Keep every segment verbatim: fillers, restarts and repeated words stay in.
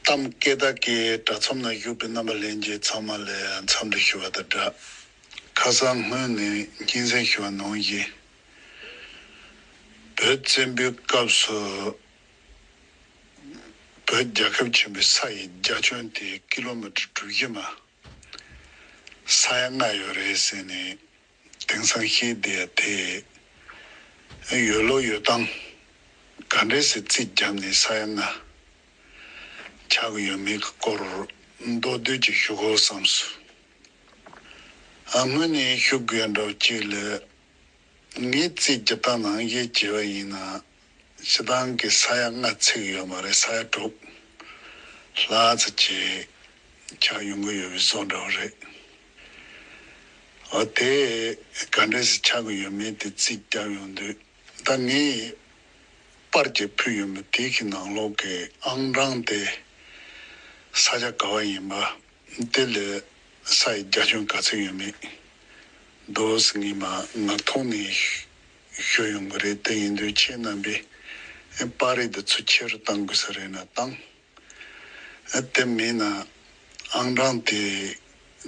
གཏམ་སྐད་བརྡ་གི་དྲ་ཚོམས་ནང་བཞུགས་པའི་རྣམ་པ་ལྷན་རྒྱས་ཚང་མ་ལ་འཚམས་འདྲི་ཞུ་བ་དང་སྦྲགས། ཁ་སང་སྔོན་ནས་སྙན་སེང་ཞུ་བ་ནང་བཞིན། བོད་བཙན་པོའི་སྐབས་སུ་བོད་རྒྱལ་ཁབ་ཆེན་པོའི་ས་ཡི་རྒྱ་ཁྱོན་དེ་ཀི་ལོ་མི་ཊར་གྲུ་བཞི་མ། ས་ཡ་ལྔ་ཡོད་རེད་ཟེར་ནས། དེང་སང་ཤེས་བསྡད་དེ། ཡོད་ལོ་ཡོད་སྟངས་ག་འདྲས་སེ་རྩིས་བརྒྱབ་ནས་ས་ཡ་ལྔ་ཆགས་ཀྱི་ཡོད་མེད་ཀྱི་སྐོར་མདོར་བསྡུས་ཅིག་ཞུ་དགོས་བསམས་སོང་། ཨ། དངོས་གནས་ཞུ་དགོས་འདྲ་བོ་ཅིག་ལ། ངས་རྩིས་རྒྱག་སྟངས་ནང་བཞིན་བྱས་པ་ཡིན་ན། སྤྱིར་བཏང་གི་ས་ཡ་ལྔ་ཚིག་ཡོད་མ་རེད། ས་ཡ་དྲུག་ལྷག་ཙམ་ཅིག་ཆགས་ཡོང་གི་ཡོད་པའི་བཟོ་འདྲ་བོ་རེད། འོ། དེ་ག་འདྲས་སེ་ཆགས་ཀྱི་ཡོད་མེད་དེ་རྩིས་བརྒྱབ་ཡོང་དུས། ད་ངས་པར་གྱིས་ཕུལ་ཡོད་མེད་དེ་གི་ནང་ལོགས་ཀྱི་ཨང་གྲངས་དེ་ས་ཆ་ག་བ་ཡིན་པ། དེ་ལས་ས་ཡི་རྒྱ་ཁྱོན་ག་ཚད་ཡོད་མེད་འདུག་སེ་ངས་མར་ངག་ཐོག་ནས་ཞུ་ཡོང་གི་རེད། དེ་ཡིན་དུས་ཁྱེད་རྣམ་པས་པར་རིས་དེ་ཚོ་ཆེ་རུ་གཏང་དགོས་ས་རེད་ན་གཏང་། ཨ། དེ་མིན་ན་ཨང་གྲངས་དེ་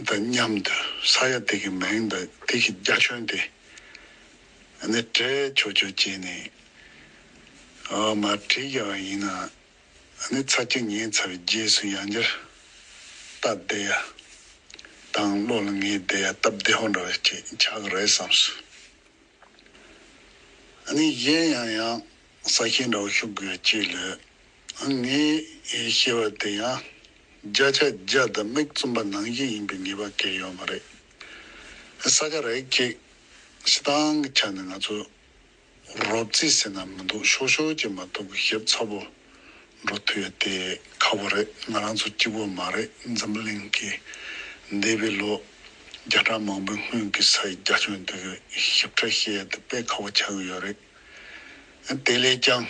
དང་མཉམ་དུ་ས་ཡ་དེ་གི་མིང་དང་དེ་གི་རྒྱ་ཁྱོན་དེ་ཨ་ནི་བྲིས་ཆོག་ཆོག་བྱས་ནས། ཨ། མར་བྲིས་བཞག་པ་ཡིན་ན། ཨ་ནི་ཚར་གཅིག་ཉན་ཚར་བའི་རྗེས་སུ་ཡང་བསྐྱར་སྟབས་བདེ་ཡ་དང་། བློ་ལ་ངེས་བསྡད་ཡ་སྟབས་བདེ་པོ་འདྲ་བ་ཅིག་ཆགས་ཀྱི་རེད་བསམས་སོང་། ཨ་ནི་གཞན་ཡང་ཡང་གསལ་བཤད་འདྲ་བོ་ཞུ་དགོས་ཅིག་ལ། ཨ། ངས་ཤེས་པ་དེ་ཡང་བརྒྱ་ཆ་བརྒྱ་དང་མིག་བཙུམ་པ་ནང་བཞིན་ཡིན་པའི་ངེས་པ་གང་ཡང་ཡོད་མ་རེད། ས་ཆ་རེ་གཅིག་སྤྱིར་བཏང་གི་ཆ་ནས་ང་ཚོ་རོབ་རྩིས་ཟེར་ན་མི་འདུག་ཤོག་ཤོག་ཅིག་མ་གཏོགས་ཞིབ་ཚགས་པོ་འགྲོ་ཐུབ་ཡ་དེ་ཁག་པོ་རེད། ང་རང་ཚོ་གཅིག་པོ་མ་རེད། འཛམ་བུ་གླིང་གི་འདས་པའི་ལོ་བརྒྱ་ཕྲག་མང་པོའི་སྔོན་གྱི་ས་ཡི་རྒྱ་ཁྱོན་དེ་གི་ཞིབ་ཕྲ་ཤེས་ཡ་དེ་དཔེ་ཁག་པོ་ཆགས་ཀྱི་ཡོད་རེད། དེ་ལས་ཀྱང་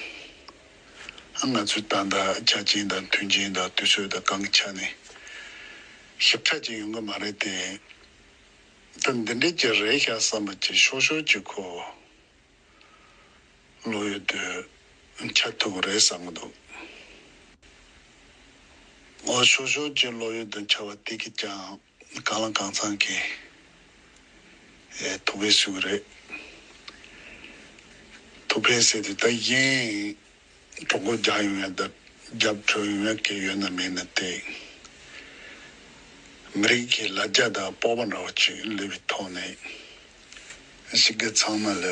ང་ཚོའི་ད་ལྟ་ཆ་རྐྱེན་དང་མཐུན་རྐྱེན་དང་དུས་ཚོད་དང་གང་གི་ཆ་ནས་ཞིབ་ཕྲ་ཅིག་ཡོང་གི་མ་རེད་དེ། ད་འདི་འདྲས་ཅིག་རེད་ཤག་བསམ་པ་ཅིག་ཤོག་ཤོག་ཅིག་ཁོ་བློ་ཡུལ་དུ་འཆར་ཐུབ་ཀྱི་རེད་བསམ་གྱི་འདུག་འོ། ཤོག་ཤོག་ཅིག་བློ་ཡུལ་དུ་འཆར་བ་དེ་གིས་ཀྱང་གང་ལ་གང་འཚམ་གྱི་ཨེ་ཐུགས་ཕན་གསོས་ཀྱི་རེད། ཐུགས་ཕན་ཟེར་དུས་ད་གཞན་གྲོགས་པོ་རྒྱག་ཡོང་ཡ་དང་རྒྱབ་སྐྱོར་ཡོང་ཡ་གི་ཡོད་ན་མེད་ན་དེ། མི་རིགས་ཀྱི་ལ་རྒྱ་དང་སྤོབས་པ་འདྲ་བོ་ཅིག་སླེབས་པའི་ཐོག་ནས་གཞིས་ཀ་ཚང་མ་ལ་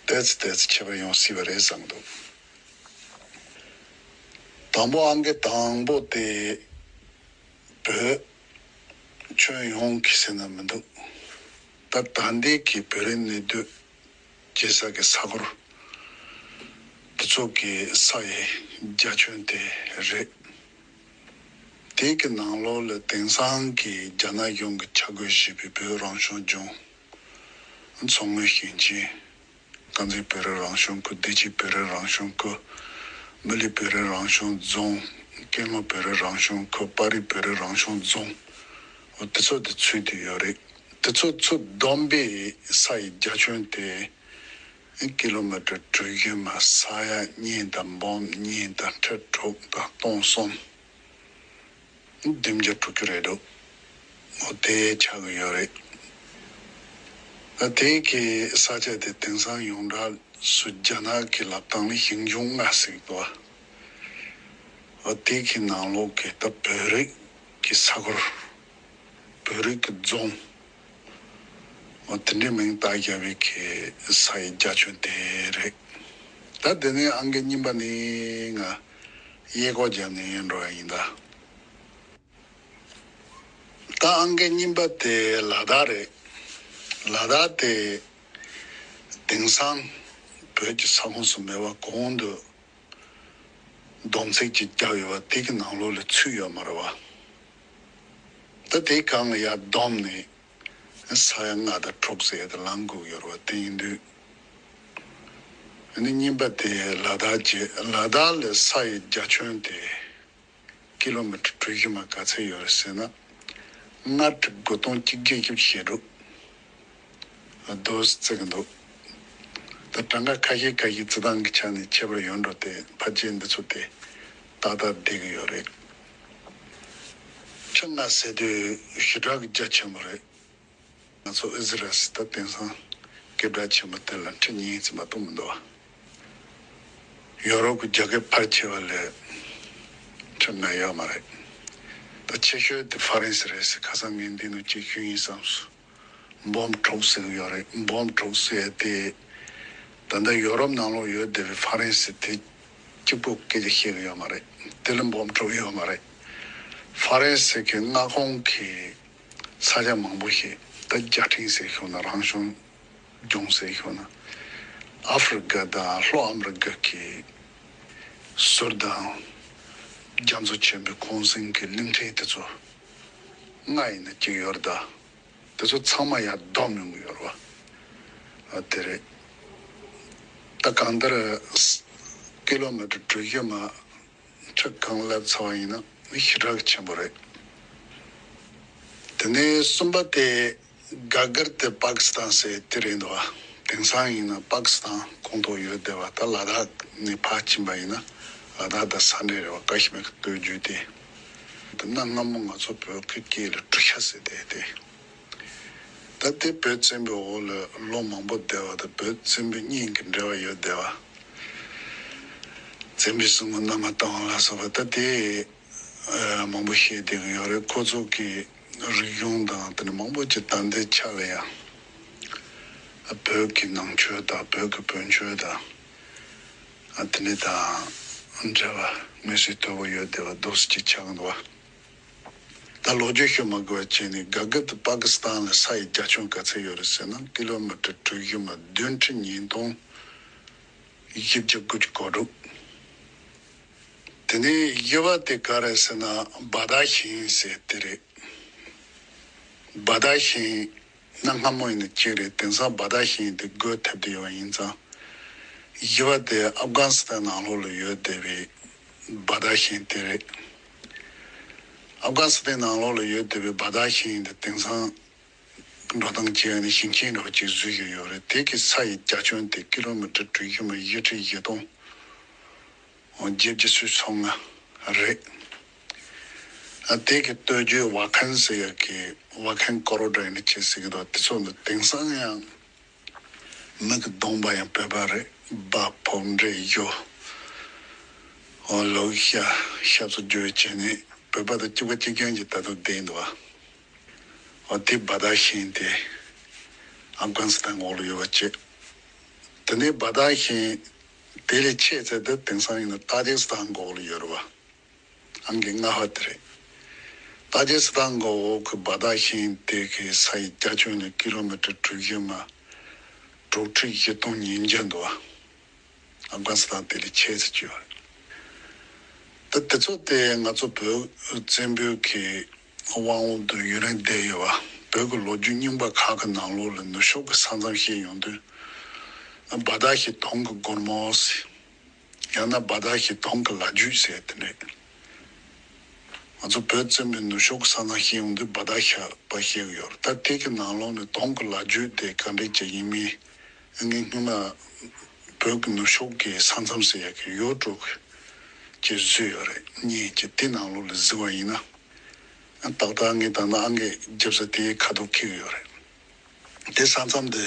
ཏོག་ཙམ་ཏོག་ཙམ་ཁྱད་པར་ཡོང་སྲིད་པ་རེད་བསམ་འདུག་དང་པོ་ཨང་ཀི་དང་པོ་དེ་བོད་ཁྱོན་ཡོངས་ཀྱི་ཟེར་ན་མི་འདུག་ད་ད་ལྟའི་གི་བོད་རིགས་གནས་སྡོད་བྱེད་ས་གི་ས་ཁུལ་དེ་ཚོ་གི་ས་ཡི་རྒྱ་ཁྱོན་དེ་རེད། དེ་གི་ནང་ལོགས་ལ་དེང་སང་གི་རྒྱ་ནག་གཞུང་གི་འཆར་འགོད་བྱས་པའི་བོད་རང་སྐྱོང་ལྗོངས་མཚོ་སྔོན་ཞིང་ཆེན། དཀར་མཛེས་བོད་རིགས་རང་སྐྱོང་ཁུལ། བདེ་སྐྱིད་བོད་རིགས་རང་སྐྱོང་ཁུལ། མི་ལི་བོད་རིགས་རང་སྐྱོང་རྫོང་། ཀན་ལྷོ་བོད་རིགས་རང་སྐྱོང་ཁུལ། པར་རིས་བོད་རིགས་རང་སྐྱོང་རྫོང་། འོ། དེ་ཚོ་དེ་ཚུད་དེ་ཡོད་རེད། དེ་ཚོ་ཚུར་བསྡོམས་པའི་ས་ཡི་རྒྱ་ཁྱོན་དེ་ཀི་ལོ་མི་ཊར་གྲུ་བཞི་མ་ས་ཡ་གཉིས་དང་འབུམ་གཉིས་དང་ཁྲི་དྲུག་དང་སྟོང་གསུམ། བདུན་བརྒྱ་དྲུག་ཅུ་རེད་འདུག་འོ། དེ་ཆགས་ཀྱི་ཡོད་རེད། ད་དེ་གི་ས་ཆ་དེ་དེང་སང་ཡོངས་གྲགས་སུ་རྒྱ་ནག་གི་ལབ་སྟངས་ལ་ཞིང་ལྗོངས་ལྔ་ཟེར་གྱི་འདུག་འོ། དེ་གི་ནང་ལོགས་ཀྱི་ད་བོད་རིགས་ཀྱི་ས་ཁུལ། བོད་རིགས་ཀྱི་རྫོང་། འོ། དེ་འདྲའི་མིང་བཏགས་བཞག་པའི་གི་ས་ཡི་རྒྱ་ཁྱོན་དེ་རེད། ད་དེ་ནས་ཨང་ཀི་གཉིས་པ་ནི་ང་གཡས་སྐོར་བརྒྱབ་ནས་འགྲོ་ཡ་ཡིན་ད། ད་ཨང་ཀི་གཉིས་པ་དེ་ལ་དྭགས་རེད། ལ་དྭགས་དེ་དེང་སང་བོད་ཀྱི་ས་ཁོངས་སུ་མེད་པ་གོང་དུ་སྡོམ་ཚིག་ཅིག་བརྒྱབ་ཡོད་པ་དེ་གི་ནང་ལོགས་ལ་ཚུད་ཡོད་མ་རེད་བ། ད་དེ་གང་ལ་ཡར་བསྡོམས་ནས་ས་ཡ་ལྔ་དང་དྲུག་ཟེར་ཡ་དེ་ལངས་དགོས་ཡོད་རེད་བ། དེ་ཡིན་དུས་ཨ་ནི་གཉིས་པ་དེ་ལ་དྭགས་ཀྱི། ལ་དྭགས་ལ་ས་ཡི་རྒྱ་ཁྱོན་དེ་ཀི་ལོ་མི་ཊར་གྲུ་བཞི་མ་ག་ཚད་ཡོད་རེད་ཟེར་ན། ལྔ་ཁྲི་དགུ་སྟོང་གཅིག་བརྒྱད་བཞི་བཅུ་ཞེ་དྲུག་འདུག་བརྩི་གི་འདུག་ད་གྲངས་ཀ་ཁ་ཤས་ཁ་ཤས་རྩི་སྟངས་ཀྱི་ཆ་ནས་ཁྱད་པར་ཡོད་འགྲོ། དེ་ཕལ་ཆེར་འདི་ཚོ་དེ་ ཏག་ཏག་བསྡད་ཀྱི་ཡོད་རེད། ཁྲི་ལྔ་ཟེར་དུས་ཞེ་དྲག་གི་རྒྱ་ཆེན་པོ་རེད། ང་ཚོ་ཨི་ཟི་རལ་ཟེར་ད་དེང་སང་སྐད་གྲགས་ཆེན་པོ་དེ་ལ་ཁྲི་གཉིས་ཙམ་མ་གཏོགས་མི་འདུག་བ། ཡོ་རོབ་ཀྱི་རྒྱ་སྐད་ཕལ་ཆེ་བ་ལས་ཁྲི་ལྔ་ཡོད་མ་རེད། ད་ཆེ་ཤོས་དེ་ཧྥ་རན་སི་རེད་ཟེར། ཁ་སང་ངས་འདི་ནང་གཅིག་ཞུས་ཡིན་བསམས་སོང་། འབོམ་ཕྲུག་ཟེར་གྱི་ཡོད་རེད། འབོམ་ཕྲུག་ཟེར་དེ་ད་ལྟ་ཡོ་རོབ་ནང་ལོགས་ཡོད་བསྡད་པའི་ཧྥ་རན་སི་དེ་གཅིག་པུ་སྐད་ཆ་བཤད་ཀྱི་ཡོད་མ་རེད། དེ་ལ་འབོམ་ཕྲུག་ཡོད་མ་རེད། ཧྥ་རན་སི་གི་མངའ་ཁོངས་ཀྱི་ས་ཆ་མང་པོ་ཞིག་ད་རྒྱ་ཁྲིམས་ཟེར་ཤོག་ན་རང་སྐྱོང་ལྗོངས་ཟེར་ཤོག་ན། ཨ་ཧྥེ་རི་ཀ་དང་ལྷོ་ཨ་མི་རི་ཀ་གི་ཟུར་དང་རྒྱ་མཚོ་ཆེན་པོའི་ཁོང་གསེང་གི་གླིང་ཕྲན་དེ་ཚོ་ལྔ་ཡིན་ན་གཅིག་ཡོད་རེད་ད། དེ་ཚོ་ཚང་མ་ཡར་བསྡོམས་ཡོང་གི་ཡོད་རེད་བ། ཨ་དེ་རེད། ད་གང་ལྟར་ཀི་ལོ་མི་ཊར་གྲུ་བཞི་མ་ཁྲི་གང་སླེབས་ཚར་བ་ཡིན་ན་ཞེ་དྲག་ཆེན་པོ་རེད། དེ་ནས་གསུམ་པ་དེ་ག་གར་དེ་པ་ཀི་སི་ཐན་ཟེར་དེ་རེད་འདུག་བ། དེང་སང་ཡིན་ན་པ་ཀི་སི་ཐན་ཁོངས་གཏོགས་ཡོད་བསྡད་པ། ད་ལ་དྭགས་ནས་ཕར་ཕྱིན་པ་ཡིན་ན་ལ་དྭགས་དང་ས་འབྲེལ་རེད་བ། ཀ་ཤི་མིར་གྱི་སྟོད་རྒྱུད་དེ། དེ་གནའ་སྔ་མོ་ང་ཚོ་བོད་ཀྱི་སྐད་ལ་ཀྲུ་ཤ་ཟེར་བསྡད་དེ། ད་དེ་བོད་བཙན་པོའི་འོག་ལ་ལོ་མང་པོ་བསྡད་པ་དང་། བོད་བཙན་པོའི་གཉེན་གྱི་འབྲེལ་བ་ཡོད་བསྡད་པ། བཙན་པོའི་སྲུང་མ་མནའ་མ་བཏང་བ་ལ་སོགས་པ་ད་དེ་ཨ་མང་པོ་བཤད་བསྡད་ཀྱི་ཡོད་རེད། ཁོ་ཚོ་གི་རིག་གཞུང་དང་དེ་ནས་མང་པོ་ཅིག་ད་ལྟའི་ཆ་ལ་ཡང་བོད་ཀྱི་ནང་ཆོས་དང་བོད་ཀྱི་བོན་ཆོས་དང་ཨ་དེ་འདྲ་དང་འབྲེལ་བ་མངོན་གསལ་དོད་པོ་ཡོད་བསྡད་པ་འདུག་སེ་ཅིག་ཆགས་འདུག་བ། ད་ལོ་རྒྱུས་ཤོད་མ་དགོས་པ་བྱས་ནས། ག་གི་ཏུ་པ་ཀི་སི་ཐན་ལ་ས་ཡི་རྒྱ་ཁྱོན་ག་ཚད་ཡོད་རེད་ཟེར་ན། ཀི་ལོ་མི་ཊར་གྲུ་བཞི་མ་བདུན་ཁྲི་ཉིས་སྟོང་བཞི་བརྒྱ་དགུ་བཅུ་གོ་དྲུག་དེ་ནས་བཞི་བ་དེ་ག་རེད་ཟེར་ན། བ་དག་ཤིང་ཟེར་དེ་རེད། བ་དག་ཤིང་གནའ་སྔ་མོ་ཡིན་ན་གཅིག་རེད། དེང་སང་བ་དག་ཤིང་དེ་བགོས་ཐེབས་བསྡད་ཡོད་པ་ཡིན་ཙང་། བཞི་བ་དེ་ཨབ་གྷན་སི་ཐན་ནང་ལོགས་ལ་ཡོད་བསྡད་པའི་བ་དག་ཤིང་དེ་རེད། ཨབ་གྷན་སི་ཐན་ནང་ལོགས་ལ་ཡོད་བསྡད་པའི་བ་དག་ཤིང་དེ་དེང་སང་འགྲོ་སྟངས་བྱས་ནས་ཞིང་ཆེན་འདྲ་བོ་ཅིག་བཟོས་ཡོད་ཡོད་རེད། དེ་གི་ས་ཡི་རྒྱ་ཁྱོན་དེ་ཀི་ལོ་མི་ཊར་གྲུ་བཞི་མ་བཞི་ཁྲི་བཞི་སྟོང་བརྒྱད་བརྒྱ་སུམ་ཅུ་སོ་ལྔ་རེད། ཨ་དེ་གི་སྟོད་རྒྱུད་བ་ཁན་ཟེར་ཡག་གི་བ་ཁན་ཀོ་རོ་ཌ་ཡིན་ན་ཅི་ཟེར་གི་འདུག་དེ་ཚོ་ནི་དེང་སང་ཡང་མི་གི་གདོང་པ་ཡང་བོད་པ་རེད། འབའ་ཕོ་འདྲེ་གཞོ། འོ་ལོག་ཤ་ཤ་ཚོ་རྒྱུ་བྱས་ནས་བོད་པ་དང་གཅིག་པ་གཅིག་རྐྱང་གི་ད་དུང་བསྡད་འདུག་བ། འོ་དེ་བ་དག་ཤིང་དེ་ཨབ་གྷན་སི་ཐན་འོག་ལ་ཡོད་པ་བྱས། དེ་ནས་བ་དག་ཤིང་དེ་ལས་ཆེ་ཚད་དེ་དེང་སང་ཡིན་ན་ཏཱ་ཇིག་སི་ཐན་འོག་ལ་ཡོད་རེད་བ། ཨང་ཀི་ལྔ་པ་དེ་རེད། ཏཱ་ཇིག་སི་ཐན་གི་འོག་གི་བ་དག་ཤིང་དེ་གི་ས་ཡི་རྒྱ་ཁྱོན་ནི་ཀི་ལོ་མི་ཊར་གྲུ་བཞི་མ་དྲུག་ཁྲི་བཞི་སྟོང་ཉིས་བརྒྱ་འདུག་བ། ཨབ་གྷན་སི་ཐན་དེ་ལས་ཆེ་ཙམ་ཅིག་ཡོད་རེད། ད་དེ་ཚོ་དེ་ང་ཚོ་བོད་བཙན་པོའི་གི་དབང་འོག་ཏུ་ཡུན་རིང་བསྡད་ཡོད་བ། བོད་ཀྱི་ལོ་རྒྱུས་རྙིང་པ་ཁག་གི་ནང་ལོགས་ལ་ནུབ་ཕྱོགས་ཀྱི་ས་མཚམས་བཤད་ཡོང་དུས། བ་དག་ཤིང་དོང་གི་སྒོར་མོ་ཟེར། ཡང་ན་བ་དག་ཤིང་དོང་གི་ལ་རྒྱུས་ཟེར་དེ་འདྲས། ང་ཚོ་བོད་བཙན་པོའི་ནུབ་ཕྱོགས་ཀྱི་ས་མཚམས་བཤད་ཡོང་དུས་བ་དག་ཤ་པ་བཤད་ཀྱི་ཡོད་རེད། ད་དེ་གི་ནང་ལོགས་ནས་དོང་གི་ལ་རྒྱུས་དེ་ག་འདྲས་ཅིག་ཡིན་མིན་ངས་སྔོན་མ་བོད་ཀྱི་ནུབ་ཕྱོགས་ཀྱི་ས་མཚམས་ཟེར་ཡག་གི་ཡོ་ཊུབ་ཀྱི་བཟོས་ཡོད་རེད། ཉིད་ཀྱི་དེ་ནང་ལོགས་ལ་གཟིགས་པ་ཡིན་ན། ཏག་ཏག་ངས་ད་ནང་ཨང་ཀི་རྒྱབ་ས་དེའི་ཁ་ཐུག་འཁེལ་གྱི་ཡོད་རེད། དེ་ས་མཚམས་དེ་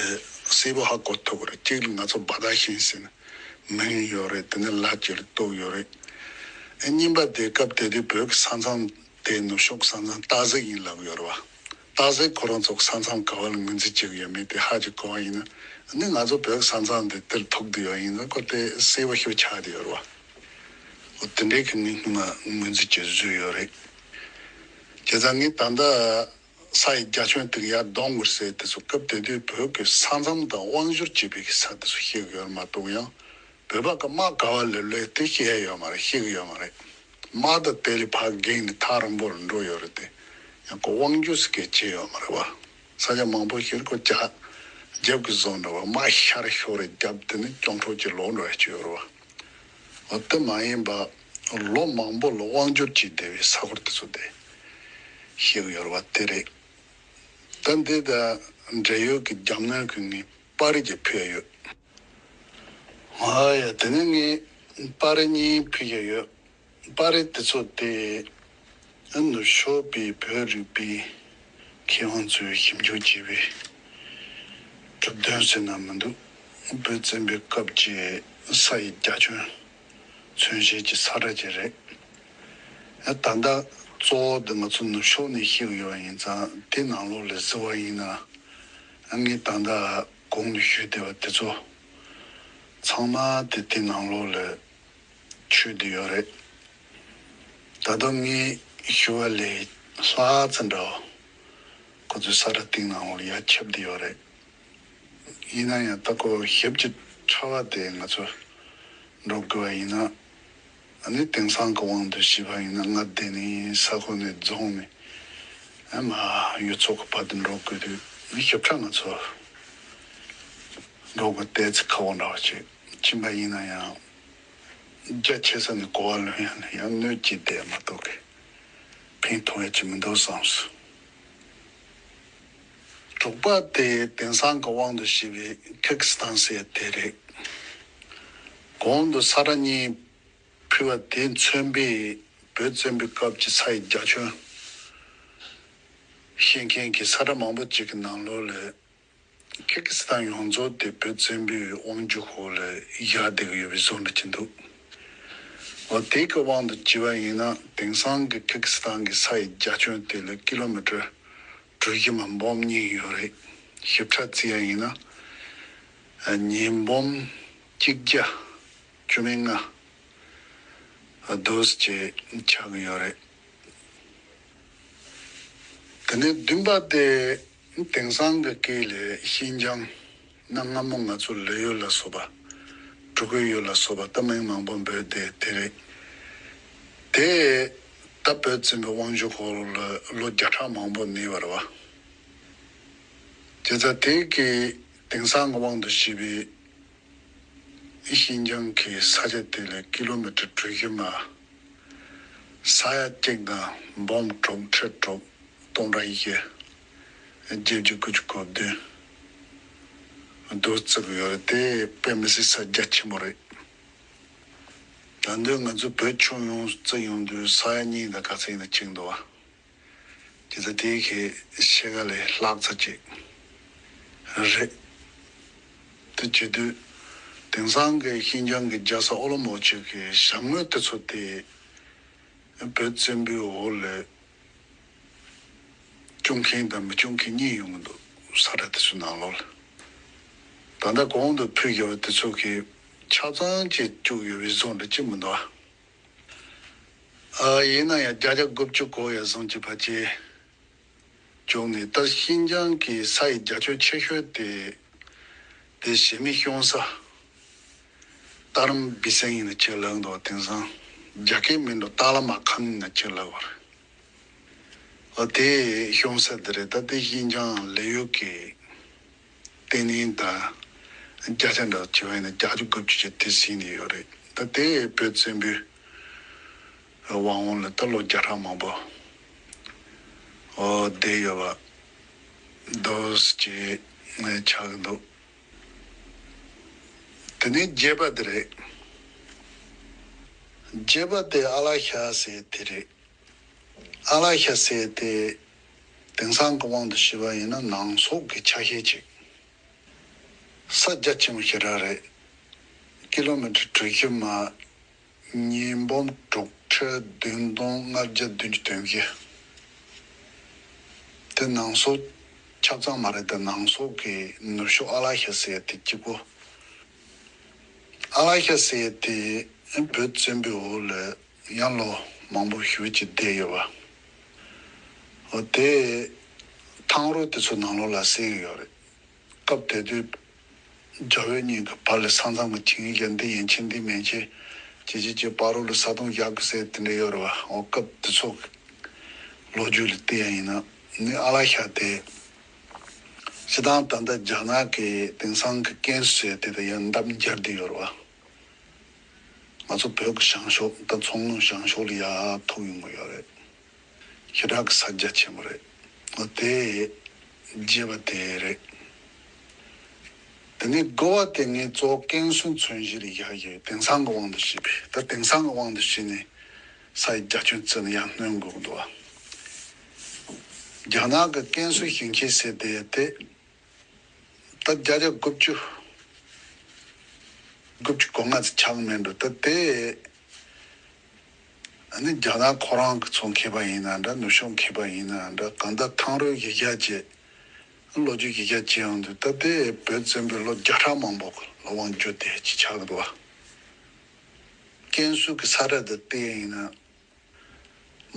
གསལ་པོ་ཧ་གོ་ཐུབ་ཀྱི་རེད། གཅིག་ལ་ང་ཚོ་བ་དག་ཤིང་ཟེར་ནས་མིང་ཡོད་རེད། དེ་ནས་ལ་གཅིག་ལ་གཏུགས་ཡོད་རེད། ཨེ་གཉིས་པ་དེ་སྐབས་དེ་དུས་བོད་ཀྱི་ས་མཚམས་དེ་ནུབ་ཕྱོགས་ས་མཚམས་སྟག་གཟིག་ཡིན་ལབ་ཡོད་རེད་བ། སྟག་གཟིག་ཁོ་རང་ཚོ་གི་ས་མཚམས་ག་བ་ལ་ངོས་འཛིན་བྱེད་ཀྱི་ཡོད་མེད་དེ་ཧ་ཅིག་གོ་བ་ཡིན་ན། ཨ་ནི་ང་ཚོ་བོད་ཀྱི་ས་མཚམས་དེ་དེར་ཐུག་བསྡད་ཡོད་ཡིན་ན་ཁོ་དེ་གསལ་པོ་ཞིག་ཆགས་བསྡད་ཡོད་རེད་བ། འོ་དེ་འདྲའི་གི་ངས་སྔོན་མ་ངོས་འཛིན་བྱས་བཟོས་ཡོད་རེད། བྱས་ཙང་ངས་ད་ལྟ་ས་ཡི་རྒྱ་ཁྱོན་དེ་ག་ཡར་གཏོང་དགོས་ཟེར་དེ་ཚོ་སྐབས་དེ་དུས་བོད་ཀྱི་ས་མཚམས་དང་དབང་སྒྱུར་བྱེད་པའི་ས་དེ་ཚོ་བཤད་གི་ཡོད་མ་གཏོགས། ཡང་བོད་པ་གི་དམག་ག་བ་ལ་སླེབས་དེ་བཤད་ཡོད་མ་རེད། བཤད་གི་ཡོད་མ་རེད། དམག་དང་དེ་ལས་ཕར་འགེངས་ནས་ཐག་རིང་པོ་ལ་འགྲོ་ཡོད་རེད་དེ། ཡང་ཁོ་དབང་སྒྱུར་ཟེར་མཁན་བྱས་ཡོད་མ་རེད་བ། ས་ཆ་མང་པོ་ཞིག་ཁོ་རྒྱ་རྒྱབ་ཀྱི་བཟོ་འདྲ་བ། དམག་ཤར་ཤོར་རེ་རྒྱབ་དེ་ནི་གྱོང་ཁྲོ་ཅིག་ལོག་འགྲོ་ཡ་ཅིག་ཡོད་རེད་བ། འོ་དེ་མ་ཡིན་པ་ལོ་མང་པོ་ལ་དབང་སྒྱུར་བྱས་བསྡད་པའི་ས་ཁུལ་དེ་ཚོ་དེ་བཤད་གི་ཡོད་རེད་བ། དེ་རེད། ད་འདི་དང་འབྲེལ་ཡོད་ཀྱི་རྒྱབ་སྣོན་གྱི་ངས་པར་རིས་ཅིག་ཕུལ་ཡ་ཡོད། ཨ་ཡ། དེ་ནས་ངས་པར་རིས་གཉིས་ཕུལ་ཡ་ཡོད། པར་རིས་དེ་ཚོ་དེ་ནུབ་ཕྱོགས་པའི་བོད་རིག་པའི་མཁས་དབང་ཚོས་ཞིབ་འཇུག་བྱས་པའི་གྲུབ་དོན་ཟེར་ན་མི་འདུག་བོད་བཙན་པོའི་སྐབས་ཀྱི་ས་ཡི་རྒྱ་ཁྱོན་མཚོན་བྱེད་ཀྱི་ས་ཁྲ་ཅིག་རེད། ད་ལྟ་གཙོ་བོ་འདི་ང་ཚོ་ནུབ་ཕྱོགས་ནས་ཤེས་ཀྱི་ཡོད་པ་ཡིན་ཙང་དེ་ནང་ལོགས་ལ་གཟིགས་པ་ཡིན་ན། ངས་ད་ལྟ་གོང་དུ་ཞུས་བསྡད་པ་དེ་ཚོ་ཚང་མ་དེ་དེ་ནང་ལོགས་ལ་ཆུད་དེ་ཡོད་རེད། ད་དུང་ངས་ཞུ་བ་ལས་ལྷག་ཙམ་འདྲ་བོ་ཁོ་ཚོའི་ས་ཁྲ་སྟེང་ནང་ལོགས་ལ་ཡར་ཁྱབ་བསྡད་ཡོད་རེད། ཡིན་ན་ཡང་ད་ཁོ་ཞིབ་ཀྱི་ཕྲ་བ་དེ་ང་ཚོ་འགྲོ་དགོས་པ་ཡིན་ན། ཨ་ནི་དེང་སང་གི་དབང་དུ་བྱས་པ་ཡིན་ན་མངའ་སྡེ་ནས་ས་ཁུལ་ནས་རྫོང་ནས་ཨ་མ་ཡུལ་ཚོ་གི་བར་དུ་འགྲོ་དགོས་དུས་ཞིབ་ཕྲ་ང་ཚོ་འགྲོ་དགོས་ཏོག་ཙམ་ཁག་པོ་འདྲ་བ་ཅིག་ཕྱིན་པ་ཡིན་ན་ཡང་རྒྱ་ཆེ་ས་ནས་གོ་བ་ལོན་ཡ་ལ་ཡང་གནོད་ཀྱི་བསྡད་མ་གཏོགས་གི་ཕན་ཐོགས་ཡ་ཅིག་མི་འདུག་བསམས་སོང་། དྲུག་པ་དེ་དེང་སང་གི་དབང་དུ་བྱས་པའི་ཁི་ཁི་སི་ཐན་ཟེར་དེ་རེད། གོང་དུ་ས་ཁྲ་གཉིས་ཕུལ་བ་དེ་མཚོན་པའི་བོད་བཙན་པོའི་སྐབས་ཀྱི་ས་ཡི་རྒྱ་ཁྱོན་ཤེས་མཁན་གྱི་ས་ཁྲ་མང་པོ་ཅིག་གི་ནང་ལོགས་ལ་ཁི་ཁི་སི་ཐན་ཡོངས་རྫོགས་དེ་བོད་བཙན་པོའི་དབང་སྒྱུར་འོག་ལ་བཞག་བསྡད་ཀྱི་ཡོད་པའི་བཟོ་འདྲ་ཅིག་འདུག་འོ་དེ་གི་དབང་དུ་བྱས་པ་ཡིན་ན་དེང་སང་གི་ཁི་ཁི་སི་ཐན་གྱི་ས་ཡི་རྒྱ་ཁྱོན་དེ་ལ་ཀི་ལོ་མི་ཊར་གྲུ་བཞི་མ་འབུམ་གཉིས་ཡོད་རེད། ཞིབ་ཕྲ་བརྩི་ཡ་ཡིན་ན་ཉིས་འབུམ་གཅིག་བརྒྱ་བཅུ་མེད་ལྔ་དེ་འདྲ་ཅིག་ཆགས་ཀྱི་ཡོད་རེད། དེ་ནས་བདུན་པ་དེ་དེང་སང་གི་སྐད་ལ་ཤིན་ཅང་། གནའ་སྔ་མོ་ང་ཚོ་ལི་ཡུལ་ལ་སོགས་པ། གྲུ་གུའི་ཡུལ་ལ་སོགས་པ་ད་མིང་མང་པོ་འབོད་བསྡད་དེ་རེད། དེ་ད་བོད་བཙན་པོའི་དབང་སྒྱུར་འོག་ལ་ལོ་བརྒྱ་ཕྲག་མང་པོ་གནས་པ་རེད་བ། བྱས་ཙང་དེ་གི་དེང་སང་གི་དབང་དུ་བྱས་པའི་ཤིན་ཅང་གི་ས་ཆ་དེ་ལ་ཀི་ལོ་མི་ཊར་གྲུ་བཞི་མ། ས་ཡ་གཅིག་དང་འབུམ་དྲུག་ཁྲི་དྲུག་སྟོང་ཕྲག་བཞི་བརྒྱད་ཅུ་དགུ་བཅུ་གོ་བདུན་དེ་འདྲ་བརྩི་གི་ཡོད་རེད། དེ་དཔེ་མི་སྲིད་ས་རྒྱ་ཆེན་པོ་རེད། ད་དུང་ང་ཚོ་བོད་ཁྱོན་ཡོངས་བརྩི་ཡོང་དུས་ས་ཡ་གཉིས་དང་ག་ཚོད་ཡིན་ན་ཅིག་འདུག་བ། དེ་ཚོ་དེའི་གི་ཕྱེད་ཀ་ལས་ལྷག་ཙམ་ཅིག་རེད། དེ་བྱེད་དུས་དེང་སང་གི་ཤིན་ཅང་གི་རྒྱལ་ས་ཨོ་ལོ་མོ་ཆེ་གི་ཞབས་ངོས་དེ་ཚོ་དེ་བོད་བཙན་པོའི་འོག་ལ་སྐྱོང་མཁན་དང་མི་སྐྱོང་མཁན་གཉིས་ཡོང་གི་འདུག་ས་ཁྲ་དེ་ཚོའི་ནང་ལོགས་ལ། ད་ལྟ་གོང་དུ་ཕུལ་ཡོད་པ་དེ་ཚོ་གི་ཆ་ཚང་ཅིག་བཅུག་ཡོད་པའི་བཟོ་འདྲ་ཅིག་མི་འདུག་ཨ། ཨ། ཡིན་ན་ཡང་བརྒྱ་ཆ་དགུ་བཅུ་གོ་ཡ་བཟུང་གི་ཕལ་ཆེར་བཅུག་ནས། ད་ཤིན་ཅང་གི་ས་ཡི་རྒྱ་ཁྱོན་ཆེ་ཤོས་དེ་དེ་གཞིས་མེད་གཤོང་ས། ཏཱ་རམ་བི་སན་ཡིན་ན་ཅིག་ལབ་འདུག་དེང་སང་རྒྱ་སྐད་མིན་འགྲོ། ཏཱ་ལ་མ་ཁན་ཡིན་ན་ཅིག་ལབ་པ་རེད། ཨོ་དེ་གཤོང་ས་དེ་རེད། ད་དེ་ཤིན་ཅང་ལི་ཡུལ་གྱི་བརྟན་བརླིང་དང་བརྒྱ་ཆ་འདྲ་བྱས་པ་ཡིན་ན་བརྒྱ་ཆ་དགུ་བཅུ་ཅིག་དེ་ཟིན་ནས་ཡོད་རེད། ད་དེ་བོད་བཙན་པོའི་དབང་འོག་ལ་ད་ལོ་བརྒྱ་ཕྲག་མང་པོ་ཨོ་བསྡད་ཡོད་པ་འདྲ་ཅིག་ཆགས་ཀྱི་འདུག་དེ་ནས་བརྒྱད་པ་དེ་རེད། བརྒྱད་པ་དེ་ཨ་ལ་ཤ་ཟེར་དེ་རེད། ཨ་ལ་ཤ་ཟེར་དེ་དེང་སང་གི་དབང་དུ་བྱས་པ་ཡིན་ན་ནང་སོག་གི་ཆ་ཤས་ཅིག་ས་རྒྱ་ཆེན་པོ་ཞེ་དྲག་རེད། ཀི་ལོ་མི་ཊར་གྲུ་བཞི་མ། ཉིས་འབུམ་དྲུག་ཁྲི་བདུན་སྟོང་ལྔ་བརྒྱ་བདུན་ཅུ་དོན་བཞི། དེ་ནང་སོག་ཆ་ཚང་མ་རེད། དེ་ནང་སོག་གི་ནུབ་ཕྱོགས་ཨ་ལ་ཤ་ཟེར་དེ་གཅིག་པོ། ཨ་ལ་ཤ་ཟེར་དེ་བོད་བཙན་པོའི་འོག་ལ་ཡང་ལོ་མང་པོ་ཞེ་པོ་ཅིག་བསྡད་ཡོད་པ། འོ་དེ་ཐང་རོ་དེ་ཚོ་ནང་ལོགས་ལ་གསལ་གྱི་ཡོད་རེད། སྐབས་དེ་དུས་རྒྱ་བོད་གཉིས་ཀྱི་བར་ལ་ས་མཚམས་ཀྱི་བྱིངས་ཡིག་འདི་ཡན་ཆད་འདི་མན་ཆད་ཅེས་བྱས་བྱས་བར་རོ་ལ་ས་དོང་བཞག་དགོས་ཟེར་དེ་འདྲ་ཡོད་རེད་བ། འོ་སྐབས་དེ་ཚོ་གི་ལོ་རྒྱུས་ལ་བལྟས་ཡ་ཡིན་ན་ནི་ཨ་ལ་ཤ་དེ་སྤྱིར་བཏང་ད་ལྟ་རྒྱ་ནག་གི་དེང་སང་གི་ཀན་སུའུ་ཟེར་དེ་དང་ཡང་འདབས་འབྱར་བསྡད་ཡོད་རེད་བ། ང་ཚོ་བོད་ཀྱི་བྱང་ཕྱོགས་ད་མཚོ་སྔོན་བྱང་ཕྱོགས་ལ་ཡར་ཐུག་ཡོང་གི་ཡོད་རེད། ཞེ་དྲག་གི་ས་རྒྱ་ཆེན་པོ་རེད། འོ་དེ་བརྒྱད་པ་དེ་རེད། དེ་ནས་དགུ་པ་དེ་ངས་གཙོ་བོ་ཀན་སུའུ་མཚོན་གཞི་ལ་བཞག་ཡོད། དེང་སང་གི་དབང་དུ་བྱས་པའི། ད་དེང་སང་གི་དབང་དུ་བྱས་ནས་ ས་ཡི་རྒྱ་ཁྱོན་བརྩིས་ནས་ཡང་སྣོན་དགོས་འདུག་བ། རྒྱ་ནག་གི་ཀན་སུའུ་ཞིང་ཆེན་ཟེར་དེ་དེ་ད་བརྒྱ་ཆ་དགུ་བཅུ་དགུ་བཅུ་གོ་ལྔ་ཙམ་ཆགས་མེད་འགྲོ། ད་དེ་ཨ་ནི་རྒྱ་ནག་ཁོ་རང་གི་ཚོ་མཁས་པ་ཡིན་ན་འདྲ། ནུབ་ཕྱོགས་མཁས་པ་ཡིན་ན་འདྲ། གང་ལྟར་ཐང་རོས་གཞི་བཞག་བྱས། ལོ་རྒྱུས་ཀྱི་རྒྱ་ཆེ་ཡོང་དུས། ད་ལྟའི་བོད་བཙན་པོའི་ལོ་བརྒྱ་ཕྲག་མང་པོ་ལ་དབང་བསྒྱུར་ཏེ་ཅི་ཆགས་འདུག་བ། ཀན་སུའུ་གི་ས་ཁྲ་དེ་བལྟས་ཡིན་ན།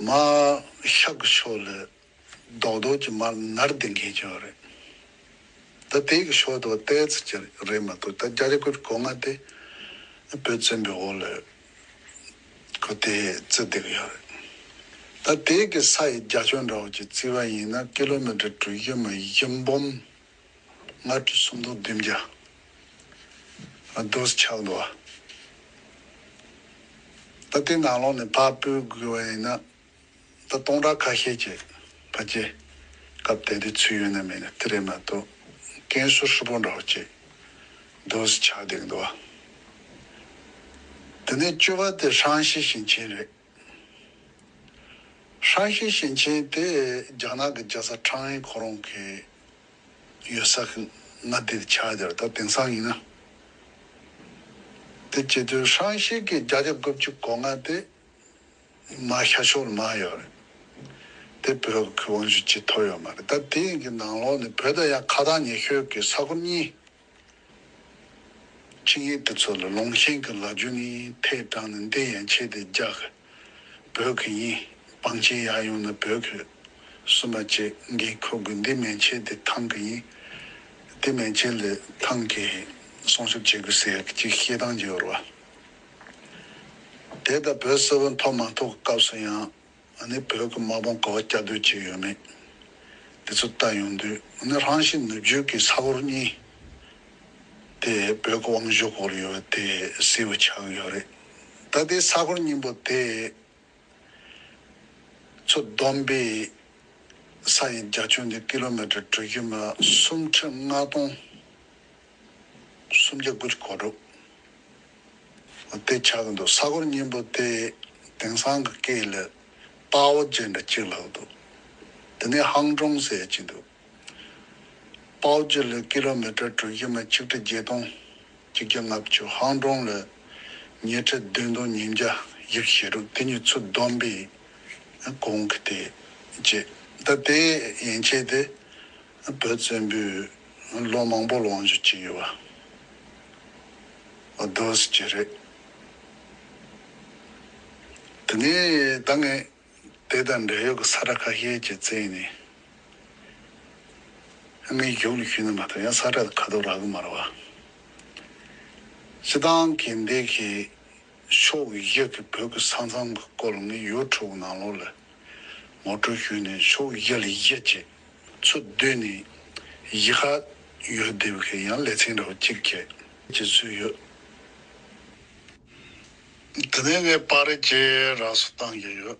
མར་ཤར་གི་ཕྱོགས་ལ་རྡོག་རྡོག་གི་མར་ནར་ལྡིང་མཁན་ཅིག་ཡོད་རེད། ད་དེ་གི་ཕྱོགས་དེ་བལྟས་ཚེ་ཅི་རེད་མ་གཏོགས། ད་བརྒྱ་ཆ་དགུ་བཅུ་གོ་ལྔ་དེ་བོད་བཙན་པོའི་འོག་ལ། ཁོ་དེ་བརྩི་བསྡད་ཀྱི་ཡོད་རེད། ད་དེ་གི་ས་ཡི་རྒྱ་ཁྱོན་འདྲ་བོ་ཅིག་བརྩིས་པ་ཡིན་ན། ཀི་ལོ་མི་ཊར་གྲུ་བཞི་མ་བཞི་འབུམ་ལྔ་ཁྲི་སུམ་སྟོང་བདུན་བརྒྱ་ཨ་དོ་ཆགས་འདུག་བ། ད་དེ་ནང་ལོགས་ནས་ཕར་སྤོས་དགོས་པ་ཡིན་ན། ད་སྟོང་ཕྲག་ཁ་ཤས་ཀྱི་ཕལ་ཆེར་སྐབས་དེ་དུས་ཚུད་ཡོད་ན་མེད་ན་དེ་རེད་མ་གཏོགས། ཀན་སུའུ་ཧྲིལ་པོ་འདྲ་བོ་ཅིག་དོ་ཆགས་བསྡད་འདུག་བ། དེ་ནས་བཅུ་པ་དེ་ཧྲང་ཤི་ཞིང་ཆེན་རེད། ཧྲང་ཤི་ཞིང་ཆེན་དེ་རྒྱ་ནག་གི་རྒྱལ་ས་ཁྲང་ཨན་ཁོ་རང་གི་ཡོད་ས་གི་མངའ་སྡེ་དེ་ཆགས་བསྡད་རེད། ད་དེང་སང་ཡིན་ན། དེ་བྱེད་དུས་ཧྲང་ཤི་གི་བརྒྱ་ཆ་དགུ་བཅུ་གོ་ལྔ་དེ་མར་ཤར་ཕྱོགས་ལ་མར་ཡོད་རེད། དེ་བོད་ཀྱི་དབང་ཤུགས་ཅིག་ཐོབ་ཡོད་མ་རེད། ད་དེ་གི་ནང་ལོགས་ནས་བོད་དང་ཡང་ཁ་ཐག་ཉེ་ཤོས་ཀྱི་ས་ཁུལ་གཉིས། ཆིངས་ཡིག་དེ་ཚོ་ལ་ལུང་ཤིང་གི་ལ་རྒྱུ་ནི་ཐད་དྲངས་ནས། འདི་ཡན་ཆད་དེ་རྒྱ་གི་བོད་གི་ཡིན། བང་ཆེན་ཡར་ཡོང་ན་བོད་གི་སུ་མ་ཅིག་འགན་འཁུར་དགོས། འདི་མན་ཆད་དེ་ཐང་གི་ཡིན། འདི་མན་ཆད་ལ་ཐང་གི་སྲུང་སྐྱོབ་བྱེད་དགོས་ཟེར་གྱི་བཤད་སྟངས་ཅིག་ཡོད་རེད་བ། དེ་ལྟར་བོད་གསལ་པོ་མཐོང་མ་ཐུབ་སྐབས་སུ་ཡང་། ཨ་ནི་བོད་ཀྱི་དམག་དཔུང་ག་པར་བསྐྱལ་འདོད་ཅིག་ཡོད་མེད་དེ་ཚོ་ལྟ་ཡོང་དུས། ཨ་ནི་ཧྲང་ཤིས་ནུབ་རྒྱུད་ཀྱི་ས་ཁུལ་གཉིས་དེ་བོད་ཀྱི་དབང་སྒྱུར་འོག་ལ་ཡོད་པ་དེ་གསལ་པོ་ཆགས་ཡོད་རེད། ད་ལྟའི་ས་ཁུལ་གཉིས་པོ་དེ་ཚོ་བསྡོམས་པས་ས་ཡི་རྒྱ་ཁྱོན་དེ་ཀི་ལོ་མི་ཊར་གྲུ་བཞི་མ་སུམ་ཁྲི་ལྔ་སྟོང་སུམ་བརྒྱ་དགུ་བཅུ་གོ་དྲུག་དེ་ཆགས་ཀྱི་འདུག་ས་ཁུལ་གཉིས་པོ་དེ་དེང་སང་གི་སྐད་ལ་པའོ་ཅེ་འདྲ་ཅིག་ལབ་འདུག་དེ་ནས་ཧང་ཀྲུང་ཟེར་ཅིག་འདུག་པའོ་ཅེ་ལ་ཀི་ལོ་མི་ཊར་གྲུ་བཞི་མ་ཆིག་ཁྲི་བརྒྱད་སྟོང་གཅིག་བརྒྱ་ལྔ་བཅུ། ཧང་ཀྲུང་ལ་ཉི་ཁྲི་བདུན་སྟོང་ཉིས་བརྒྱ་བཞི་བཅུ་ཞེ་དྲུག་དེ་གཉིས་ཚུར་བསྡོམས་པས་གོང་གི་དེ་བྱས། ད་དེ་ཡན་ཆད་དེ་བོད་བཙན་པོས་ལོ་མང་པོ་ལ་དབང་བསྒྱུར་བྱས་ཡོད་པ་འདུག་ཟེར་གྱི་རེད། དེ་ནས་ད་ངས་དེ་དང་འབྲེལ་ཡོད་ཀྱི་ས་ཁྲ་ཁ་ཤས་ཀྱི་བཙལ་ནས་ངས་གཞུག་ལ་ཞུས་ན་མ་གཏོགས། ཡང་ས་ཁྲ་དེ་ཁ་ཐོག་རག་གི་མ་རེད་བ། སྤྱིར་བཏང་གི་འདི་གི་ཕྱོགས་བཞི་གི་བོད་ཀྱི་ས་མཚམས་ཀྱི་སྐོར་ལ་ངས་ཡུ་ཊུབ་ནང་ལོགས་ལ་ངོ་སྤྲོད་ཞུས་ནས། ཕྱོགས་བཞི་ལ་བཞི་བྱས་ཚུར་བསྡུས་ནས་བཞི་ཁ་ཡོད་བསྡད་པའི་ཡང་ལེ་ཚན་འདྲ་བོ་གཅིག་བྱས་ཀྱི་ཚུལ་ཡོད། དེ་ནས་ངས་པར་རིས་ཅིག་རགས་སུ་བཏང་གི་ཡོད།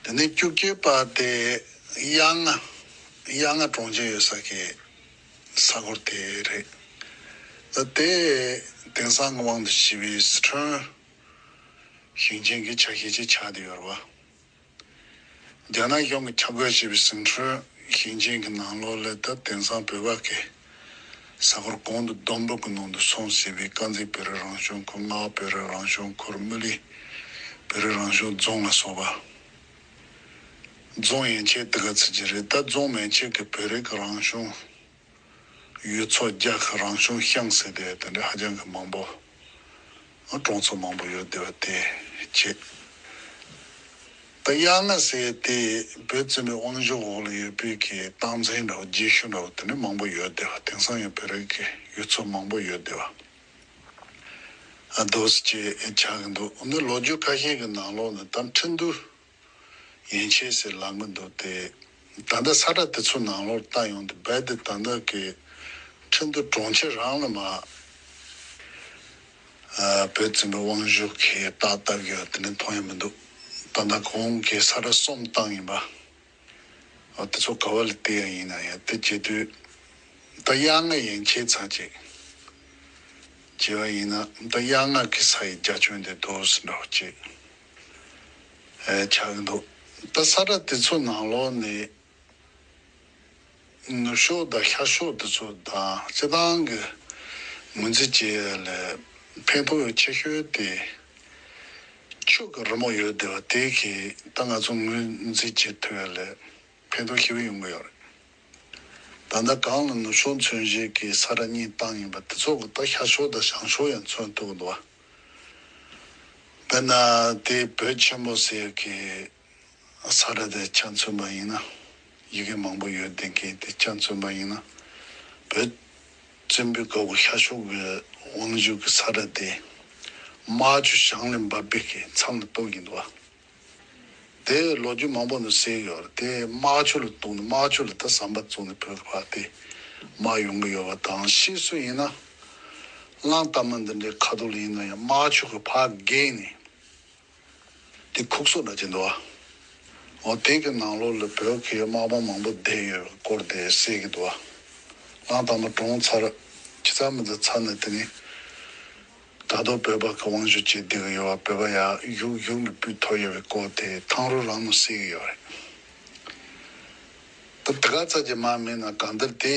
དེ་ནས་བཅུ་གཅིག་པ་དེ་གཡག་རྔ། གཡག་རྔ་གྲོང་ཁྱེར་ཡོད་ས་གི་ས་ཁུལ་དེ་རེད། ད་དེ་དེང་སང་གི་དབང་དུ་བྱས་པའི་ཟི་ཁྲོན་ཞིང་ཆེན་གྱི་ཆ་ཤས་ཅིག་ཆགས་བསྡད་ཡོད་རེད་བ། རྒྱ་ནག་གཞུང་གིས་ཁྱབ་བསྒྲགས་བྱས་པའི་ཟི་ཁྲོན་ཞིང་ཆེན་གྱི་ནང་ལོགས་ལ་ད་དེང་སང་བོད་པ་གི་ས་ཁུལ་གོང་དུ་བསྡོམས་པོ་གི་ནང་དུ་སོང་ཟིན་པའི་དཀར་མཛེས་བོད་རིགས་རང་སྐྱོང་ཁུལ། རྔ་བ་བོད་རིགས་རང་སྐྱོང་ཁུལ། སྨུ་ལི་བོད་རིགས་རང་སྐྱོང་རྫོང་ལ་སོགས་པ། རྫོང་ཡན་ཆད་དེ་ག་ཚོད་ཅིག་རེད། ད་རྫོང་མན་ཆད་ཀྱི་བོད་རིགས་ཀྱི་རང་སྐྱོང་ཡུལ་ཚོ་བརྒྱ་གི་རང་སྐྱོང་ཤང་ཟེར་དེ་དེ་འདྲ་ཧ་ཅང་གི་མང་པོ། གྲོང་ཚོ་མང་པོ་ཡོད་བསྡད་པ་དེ་བྱས། ད་གཡག་རྔ་ཟེར་དེ་བོད་བཙན་པོའི་དབང་སྒྱུར་འོག་ལ་ཡོད་པའི་གི་རྟགས་མཚན་འདྲ་བོ་རྗེས་ཤུལ་འདྲ་བོ་དེ་འདྲ་མང་པོ་ཡོད་བསྡད་པ། དེང་སང་ཡང་བོད་རིགས་ཀྱི་ཡུལ་ཚོ་མང་པོ་ཡོད་བསྡད་པ་ཨ་འདུག་སེ་ཅིག་ཆགས་ཀྱི་འདུག་ཨ་ནི་ལོ་རྒྱུས་ཁ་ཤས་ཀྱི་ནང་ལོགས་ནས་ད་ཁྲིན་ཏུའུ་ཡན་ཆད་ཟེར་ལབ་ཀྱི་འདུག་སྟེ། ད་ལྟ་ས་ཁྲ་དེ་ཚོའི་ནང་ལོགས་ལྟ་ཡོང་དུས། རྦད་དེ་ད་ལྟ་གི་ཁྲིན་ཏུའུ་གྲོང་ཁྱེར་རང་ལ་མར་ཨ་བོད་བཙན་པོའི་དབང་ཤུགས་ཀྱི་རྟགས་བཏབ་ཡོད་དེ་ནི་མཐོང་ཡ་མི་འདུག་ད་ལྟ་གོང་གི་ས་ཁྲ་གསུམ་བཏང་ཡིན་པ། ཨ་དེ་ཚོ་ག་བ་ལ་བལྟས་ཡ་ཡིན་ན་ཡང་དེ་བྱེད་དུས། ད་གཡག་རྔ་ཡན་ཆད་ཚང་ཅིག་བྱས་པ་ཡིན་ན་ད་གཡག་རྔ་གི་ས་ཡི་རྒྱ་ཁྱོན་དེ་འདུག་སེ་འདྲ་བོ་ཅིག་ཨེ་ཆགས་ཀྱི་འདུག་ད་ས་ཁྲ་དེ་ཚོ་ནང་ལོགས་ནས་ནུབ་ཕྱོགས་དང་ཤར་ཕྱོགས་དེ་ཚོ་དང་སྤྱིར་བཏང་གི་ངོས་འཛིན་བྱེད་ཡ་ལ་ཕན་ཐོགས་ཡོད་ཆེ་ཤོས་དེ་ཆུ་གི་རི་མོ་ཡོད་བསྡད་པ་དེ་གིས་ད་ང་ཚོ་ངོས་འཛིན་བྱེད་ཐུབ་ཡ་ལ་ཕན་ཐོགས་ཞེ་པོ་ཡོང་གི་ཡོད་རེད། ད་ལྟ་གང་ལ་ནུབ་ཕྱོགས་མཚོན་བྱེད་ཀྱི་ས་ཁྲ་གཉིས་བཏང་ཡིན་པ་དེ་ཚོ་གི་ད་ཤར་ཕྱོགས་དང་བྱང་ཕྱོགས་ཡང་མཚོན་ཐུབ་ཀྱི་འདུག་བ། དཔེར་ན་དེ་བོད་ཆེན་པོ་ཟེར་གི་ས་ཁྲ་དེ་ཆ་མཚོན་པ་ཡིན་ན། ཡི་གེ་མང་པོ་ཡོད་བསྡད་མཁན་དེ་ཆ་མཚོན་པ་ཡིན་ན། བོད་བཙན་པོའི་སྐབས་ཀྱི་ཤར་ཕྱོགས་ཀྱི་དབང་ཕྱུག་གི་ས་ཁྲ་དེ་རྨ་ཆུ་བྱང་ལས་འབབ་པའི་གི་མཚམས་ལ་གཏོགས་ཀྱི་འདུག་བ། དེ་ལོ་རྒྱུས་མང་པོ་ནས་གསལ་ཡོད་རེད། དེ་རྨ་ཆུ་ལ་གཏོགས་ནས་རྨ་ཆུ་ལ་ད་ཟམ་པ་བཙུགས་ནས་བོད་ཕར་དེ་མར་ཡོང་གི་ཡོད་པ་དང་། ཕྱིས་སུ་ཡིན་ན་གླང་དར་མ་འདི་འདྲའི་ཁ་ཐུག་ལ་ཡིན་ན་ཡང་རྨ་ཆུ་གི་ཕར་བརྒལ་ནས་དེ་ཁུག་སོ་འདྲ་ཅིག་འདུག་བ། འོ་དེ་གི་ནང་ལོགས་ལ་བོད་ཀྱི་དམག་དཔུང་མང་པོ་བསྡད་ཡོད་པའི་སྐོར་དེ་གསལ་གྱི་འདུག་བ། གླང་དར་མ་གྲོངས་ཚར། ཇི་ཙམ་མི་ཙམ་ཚར་ནས་དེ་ནི་ད་དུང་བོད་པ་གི་དབང་ཤུགས་ཅིག་བསྡད་ཀྱི་ཡོད་པ། བོད་པ་ཡར་གཡུག་གཡུག་ལ་སྤུས་ཐོར་ཡོད་པའི་སྐོར་དེ་ཐང་རུ་རང་ནས་གསལ་གྱི་ཡོད་རེད། ད་དེ་ག་ཚད་ཀྱི་མར་མིན་ན་གང་ལྟར་དེ་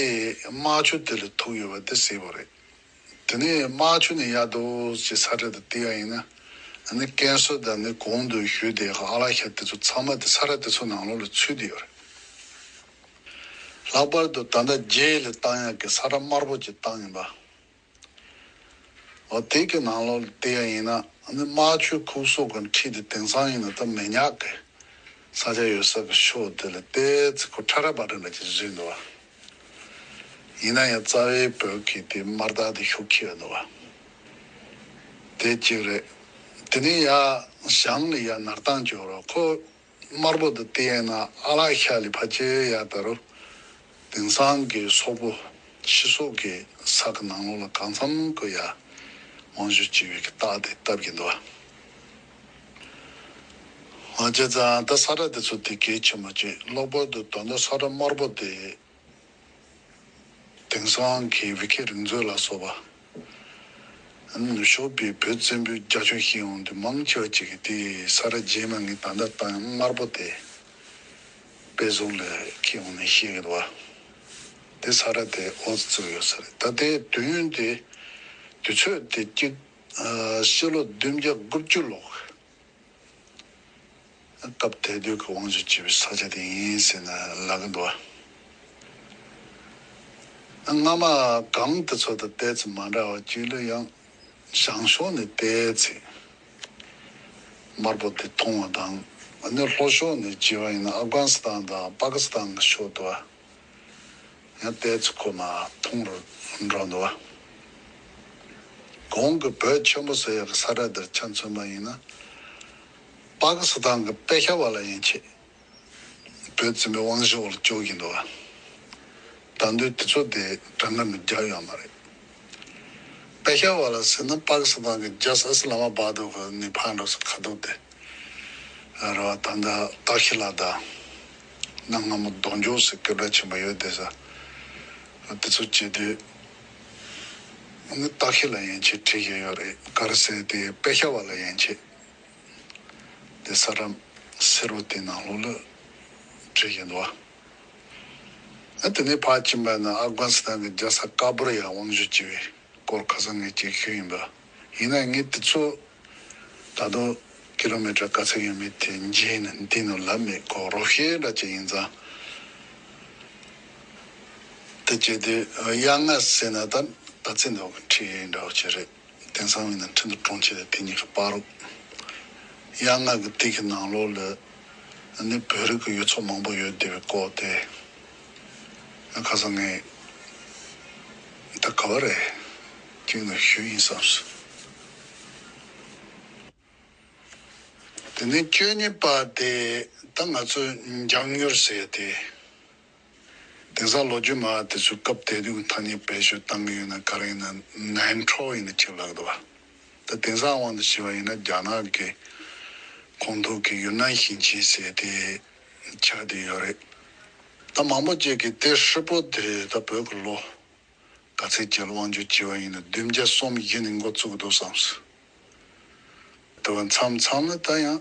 རྨ་ཆུ་དེ་ལ་ཐུག་ཡོད་པ་དེ་གསལ་པོ་རེད། དེ་ནས་རྨ་ཆུ་ནས་ཡར་འདུག་ཅེས་ས་ཁྲ་དེ་བལྟས་པ་ཡིན་ན། ཨ་ནི་ཀན་སུའུ་དང་ནི་གོང་དུ་ཞུས་དེ་ཨ་ལགས་ཤ་དེ་ཚོ་ཚང་མ་དེ་ས་ཁྲ་དེ་ཚོ་ནང་ལོགས་ལ་ཚུད་དེ་ཡོད་རེད། ལྷག་པར་དུ་ད་ལྟ་རྗེས་ལ་བཏང་ཡག་གི་ས་ཁྲ་དམར་པོ་ཅིག་བཏང་ཡིན་པ། འོ་དེ་གི་ནང་ལོགས་ལ་བལྟས་པ་ཡིན་ན་ཨ་ནི་རྨ་ཆུ་ཁུག་སོ་གི་འཁྲིས་དེ་དེང་སང་ཡིན་ན་ད་མེ་ཉག་གི་ས་ཆ་ཡོད་ས་གི་ཕྱོགས་དེ་ལ་ཏོག་ཙམ་ཁོ་ཁྲ་ར་བ་ར་འདྲ་ཅིག་བཟོས་འདུག་བ། ཡིན་ན་ཡང་རྩ་བའི་བོད་ཀྱི་དེ་དམར་རྟགས་དེ་ཤུགས་ཆེ་བ་འདུག་བ། དེ་གཅིག་རེད། དེ་ནས་ཡར་བྱང་ལ་ཡར་ནར་ཐང་འབྱོར་རོ། ཁོ་དམར་པོ་དེ་བལྟས་ན་ཨ་ལགས་ཤ་ལ་ཕལ་ཆེར་ཡར་ད་རུང་དེང་སང་གི་སོག་པོ་ཕྱི་སོག་གི་ས་གི་ནང་ལོགས་ལ་གང་འཚམ་གི་ཡར་དབང་ཞུ་བྱེད་པའི་གི་རྟགས་དེ་སྟབས་ཀྱི་འདུག་བ། བྱས་ཙང་ད་ས་ཁྲ་དེ་ཚོ་དེ་གལ་ཆེན་པོ་ཅིག་ལྷག་པར་དུ་ད་ལྟ་ས་ཁྲ་དམར་པོ་དེ། དེང་སང་གི་བི་ཁེ་རིག་མཛོད་ལ་སོགས་པ། ནུབ་ཕྱོགས་པའི་བོད་བཙན་པོའི་རྒྱ་ཁྱོན་ཤེས་ཡོང་དུས་མང་ཆེ་བ་ཅིག་གིས་དེ་ས་ཁྲ་རྗེས་མ་ངས་ད་ལྟ་བཏང་དམར་པོ་དེ་དཔེ་བཟང་ལ་ཁྱེར་ཡོང་ནས་བཤད་ཀྱི་འདུག་བ། དེ་ས་ཁྲ་དེ་འོ་ཙམ་བཙུགས་ཡོད་ས་རེད། ད་ལྟའི་དུས་ཡུན་དེ་དུས་ཚོད་དེ་གཅིག་ཕྱི་ལོ་བདུན་བརྒྱ་དགུ་བཅུ་ལོ། སྐབས་དེ་དུས་ཀྱི་དབང་ཆ་བྱེད་པའི་ས་ཆ་དེ་ཡིན་ཟེར་ན་ལབ་ཀྱི་འདུག་བ། སྔ་མ་གངས་དེ་ཚོ་དང་ཏོག་ཙམ་མ་འདྲ་བ་གཅིག་ལ་ཡང་བྱང་ཕྱོགས་ནས་ཏོག་ཙམ་དམར་པོ་དེ་མཐོང་བ་དང་། ཨ་ནི་ལྷོ་ཕྱོགས་ནས་བྱས་པ་ཡིན་ན་ཨབ་གྷ་ནི་སི་ཐན་དང་པ་ཀི་སི་ཐན་གྱི་ཕྱོགས་དུ་བ། ཡང་ཏོག་ཙམ་ཁོ་མར་ཐུང་རུ་འགྲོ་འདུག་བ། གོང་གི་བོད་ཆེན་པོ་ཟེར་ཡག་གི་ས་ཁྲ་འདིར་ཆ་མཚོན་པ་ཡིན་ན། པ་ཀི་སི་ཐན་གྱི་པེ་ཤ་ཝར་ལ་ཡན་ཆད་བོད་བཙན་པོའི་དབང་ཤུགས་འོག་ལ་བཅུག་གིན་འདུག་བ། ད་དུང་དེ་ཚོ་དེ་གྲངས་ཀ་ནང་བརྒྱབ་ཡོད་མ་རེད། པེ་ཤ་ཝར་ལ་ཟེར་ན་པ་ཀི་སི་ཐན་གྱི་རྒྱལ་ས་ཨི་སི་ལ་མ་བཱད་གི་ནས་ཕར་འགྲོ་ས་ཁ་ཐུག་དེ། རེད་བ། ད་ལྟ་ཏར་ཁི་ལ་དང་། གནའ་སྔ་མོ་རྡོ་འཇོག་ཟེར་སྐད་གྲགས་ཆེན་པོ་ཡོད་བསྡད་ས། དེ་ཚོ་བྱེད་དུས། ནི་ཏར་ཁི་ལ་ཡན་ཆད་བྲིས་བཞག་ཡོད་རེད། ག་རེ་ཟེར་དེ་པེ་ཤ་ཝར་ལ་ཡན་ཆད་དེ་ས་ཁྲ་སེར་པོ་དེ་ནང་ལོགས་ལ་བྲིས་བཞག་འདུག་བ། ཨ་དེ་ནས་ཕར་ཕྱིན་པ་ན་ཨབ་གྷ་ནི་སི་ཐན་གྱི་རྒྱལ་ས་ཀ་བུར་ཡར་དབང་བསྒྱུར་བྱས་པའི་སྐོར་ཁ་སང་ངས་ཅིག་ཞུས་ཡིན་པ། ཡིན་ན་ངས་དེ་ཚོ་ད་དུང་ཀི་ལོ་མི་ཊར་ག་ཚད་ཡོད་མེད་དེ་འཇལ་ནས་འདི་ནས་ལབ་མེད། ཁོ་རོགས་བཤད་འདྲ་ཅིག་ཡིན་ཙང་། དེ་བྱས་ཏེ་གཡག་རྔ་ཟེར་ན་ད་ད་ཚེ་འདོག་གི་ཁྲིད་འདྲ་བོ་ཅིག་རེད། དེང་སང་བས་ན་ཁྲི་འདུ་གྲོང་ཁྱེར་དེ་གཉིས་ཀྱི་བར་རུ། གཡག་རྔ་གི་སྟེང་གི་ནང་ལོགས་ལ་ནི་བོད་རིགས་ཀྱི་ཡུལ་ཚོ་མང་པོ་ཡོད་བསྡད་པའི་སྐོར་དེ། ཁ་སང་ངས་ད་ག་བ་རེད། གཅིག་ནས་ཞུས་ཡིན་བསམས་སོང་། དེ་ནས་བཅུ་གཉིས་པ་དེ་ད་ང་ཚོས་འཇང་མྱུར་ཟེར་ཏེ། དེང་སང་ལོ་རྒྱུས་མ་དེ་ཚོའི་སྐབས་དེ་དུས་ཐ་སྙད་བེད་སྤྱོད་བཏང་གི་ཡོད་ན་ག་རེ་ཡིན་ན་ནན་ཁྲོ་ཡིན་ན་ཅིག་ལབ་འདུག་བ། ད་དེང་སང་དབང་དུ་བྱས་པ་ཡིན་ན་རྒྱ་ནག་གི་ཁོངས་གཏོགས་ཀྱི་ཡུན་ནན་ཞིང་ཆེན་ཟེར་དེ་ཆགས་བསྡད་ཡོད་རེད། ད་མང་པོ་ཅིག་གིས་དེ་ཧྲིལ་པོ་དེ་ད་བོད་ཀྱི་ལོ། ག་ཚད་ཅིག་ལ་དབང་སྒྱུར་བྱས་པ་ཡིན་ན་བདུན་བརྒྱ་སོམ་བཞི་ནས་འགོ་བཙུགས་འདུག་བསམས། དེ་བ་མཚམས་མཚམས་ལ་ད་ཡང་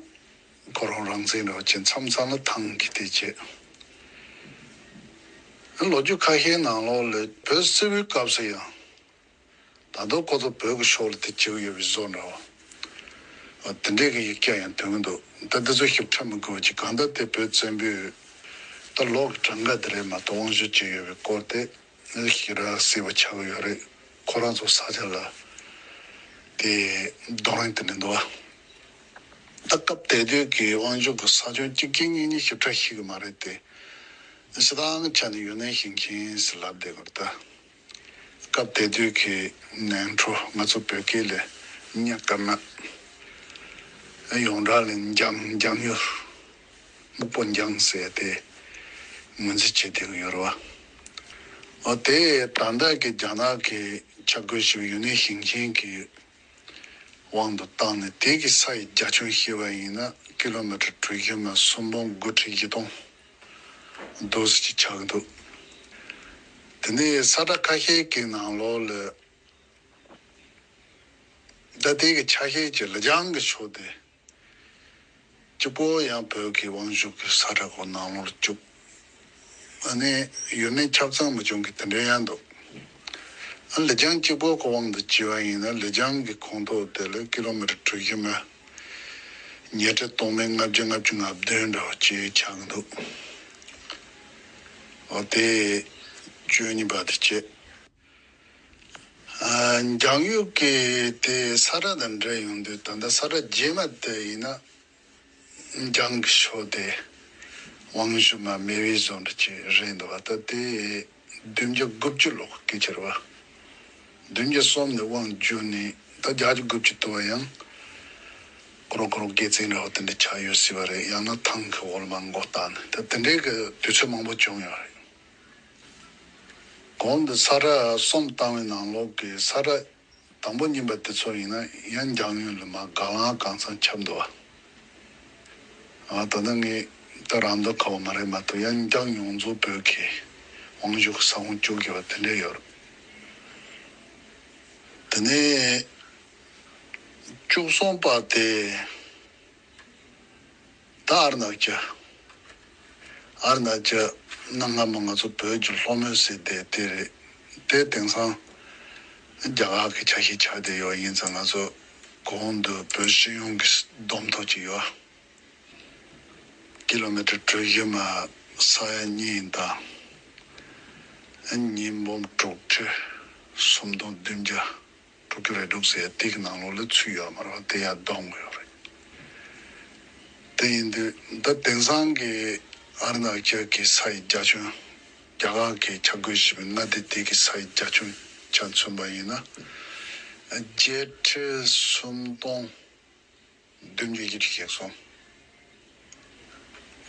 ཁོ་རང་རང་བཙན་འདྲ་བ་བྱས། མཚམས་མཚམས་ལ་ཐང་གི་དེ་བྱས། ལོ་རྒྱུས་ཁ་ཤས་ནང་ལོགས་ལ་བོད་སིལ་བུའི་སྐབས་སུ་ཡང་། ད་དུང་ཁོ་ཚོ་བོད་ཀྱི་ཕྱོགས་ལ་དེ་བྱེད་ཀྱི་ཡོད་པའི་བཟོ་འདྲ་བ། དེ་འདྲའི་གི་ཡིག་ཆ་ཡང་ཐོན་གྱི་འདུག་ད་དེ་ཚོ་ཞིབ་ཕྲ་མི་དགོས་པ་ཅིག་གང་ལྟར་དེ་བོད་བཙན་པོའི་ད་ལོག་གི་གྲངས་ཀ་དེ་རེད་མ་གཏོགས་དབང་སྒྱུར་བྱས་ཡོད་པའི་སྐོར་དེ་ཞིག་ར་སྲིད་པ་ཆགས་ཀྱི་ཡོད་རེད། ཁོ་རང་ཚོ་ས་ཆ་ལ་དེ་རྡུང་རིང་དེ་འདྲ་འདུག་བ། ད་སྐབས་དེ་དུས་ཀྱི་དབང་སྒྱུར་གྱི་ས་ཁྱོན་གཅིག་གཅིག་གཉིས་གཉིས་ཞིབ་ཕྲ་ཤེས་ཀྱི་མ་རེད་དེ། སྤྱིར་བཏང་གི་ཆ་ནས་ཡུན་ནན་ཞིང་ཆེན་ཟེར་ལབ་བསྡད་ཀྱི་རེད་ད། སྐབས་དེ་དུས་ཀྱི་ནན་ཁྲོ་ང་ཚོ་བོད་སྐད་ལས་ཉ་དཀར་ནག་ཡོངས་གྲགས་ལ་འཇང་འཇང་ཡུལ། སྨུག་པོ་འཇང་ཟེར་ཏེ་ངོས་འཛིན་བྱེད་བསྡད་ཀྱི་ཡོད་རེད་བ། འོ་དེ་ད་ལྟ་གི་རྒྱ་ནག་གི་ཆ་བགོས་བྱས་པའི་ཡུན་ནན་ཞིང་ཆེན་གྱི་དབང་དུ་བཏང་ནས་དེ་གི་ས་ཡི་རྒྱ་ཁྱོན་བཤད་པ་ཡིན་ན་ཀི་ལོ་མི་ཊར་གྲུ་བཞི་མ་སུམ་སྟོང་དགུ་ཁྲི་བཞི་སྟོང་འདུག་སེ་ཅིག་ཆགས་ཀྱི་འདུག་དེ་ནས་ས་ཁྲ་ཁ་ཤས་ཀྱི་ནང་ལོགས་ལ་ད་ལྟའི་གི་ཆ་ཤས་ཀྱི་ལི་ལྗང་གི་ཕྱོགས་དེ་གཅིག་པོ་ཡང་བོད་ཀྱི་དབང་ཤུགས་ཀྱི་ས་ཁྲ་ཁོ་ནང་ལོགས་ལ་བཅུག་ཨ་ནི་ཡུན་ནན་ཆབ་གཙང་མི་ཆུང་གི་དེ་འདྲ་ཡང་འདུག་ཨ་ལི་ལྗང་གཅིག་པོ་གི་དབང་དུ་བྱས་པ་ཡིན་ན་ལི་ལྗང་གི་ཁོངས་གཏོགས་དེ་ལ་ཀི་ལོ་མི་ཊར་གྲུ་བཞི་མ་ཉིས་ཁྲི་སྟོང་མེད་ལྔ་བརྒྱ་ལྔ་བཅུ་ང་བདུན་འདྲ་བ་ཅིག་ཆགས་ཀྱི་འདུག་འོ་དེ་བཅུ་གཉིས་པ་དེ་བྱས། ཨ་འཇང་ཡུལ་གྱི་དེ་ས་ཁྲ་དང་འབྲེལ་ཡོང་དུས་ད་ལྟ་ས་ཁྲ་རྗེས་མ་དེ་ཡིན་ན་འཇང་གི་ཕྱོགས་དེ་དབང་ཤུགས་མ་མེད་པའི་བཟོ་འདྲ་ཅིག་རེད་འདུག་ད་དེ་བདུན་བརྒྱ་དགུ་བཅུ་ལོ་སྐད་ཆ་རེད་བ། བདུན་བརྒྱ་གསུམ་ནས་དབང་བསྒྱུར་ནས་ད་བརྒྱད་ཅུ་དགུ་བཅུ་དུ་བ་ཡང་ཀོ་རོ་ཀོ་རོ་དགེ་མཚན་འདྲ་བོ་དེ་འདྲ་ཆགས་ཡོད་སྲིད་པ་རེད། ཡང་ན་ཐང་གི་འོག་ལ་མ་མགོ་བཏགས་ནས་ད་དེ་འདྲའི་གི་དུས་ཚོད་མང་པོ་བྱུང་ཡོད་རེད། གོང་དུ་ས་ཁྲ་གསུམ་བཏང་བའི་ནང་ལོགས་ཀྱི་ས་ཁྲ་དང་པོ་གཉིས་པ་དེ་ཚོ་ཡིན་ན་ཡང་འཇང་ཡུལ་ལ་མ་ག་ལང་གང་ཚང་ཁྱབ་འདུག་བ། ཨ་ད་ནི་ངས་ད་རང་འདོད་ཁ་བ་མ་རེད་མ་གཏོགས་ཡང་འཇང་ཡོངས་རྫོགས་བོད་ཀྱི་དབང་ཤུགས་ས་ཁོངས་བཅུག་དགོས་པ་དེ་འདྲ་ཡོད་རེད། དེ་ནས་བཅུ་གསུམ་པ་དེ། ད་ཨ་རུ་ན་ཅལ། ཨ་རུ་ན་ཅལ་གནའ་སྔ་མོ་ང་ཚོ་བོད་ཀྱི་ལྷོ་མོན་ཟེར་དེ་དེ་རེད། དེ་དེང་སང་རྒྱ་གར་གྱི་ཆ་ཤས་ཆགས་བསྡད་ཡོད། ཡིན་ཙང་ང་ཚོ་གོང་དུ་བོད་སྤྱི་ཡོངས་ཀྱི་བསྡོམས་ཐོ་ཅིག་ཡོད། ཀི་ལོ་མི་ཊར་གྲུ་བཞི་མ་ས་ཡ་གཉིས་དང་། ཉིས་འབུམ་དྲུག་ཁྲི་སུམ་སྟོང་བདུན་བརྒྱ། དྲུག་ཅུ་རེ་དྲུག་ཟེར་དེ་གི་ནང་ལོགས་ལ་ཚུད་ཡོད་མ་རེད་བ། དེ་ཡང་བསྡོམས་དགོས་ཡོད་རེད། དེ་ཡིན་དུས་ད་དེང་སང་གི་ཨ་རུ་ན་ཅལ་གྱི་ས་ཡི་རྒྱ་ཁྱོན། རྒྱ་གར་གྱི་ཆ་བགོས་བྱས་པའི་མངའ་སྡེ་དེ་གི་ས་ཡི་རྒྱ་ཁྱོན་ཆ་མཚོན་པ་ཡིན་ན། བརྒྱད་ཁྲི་སུམ་སྟོང་བདུན་བརྒྱ་བཞི་བཅུ་ཞེ་གསུམ།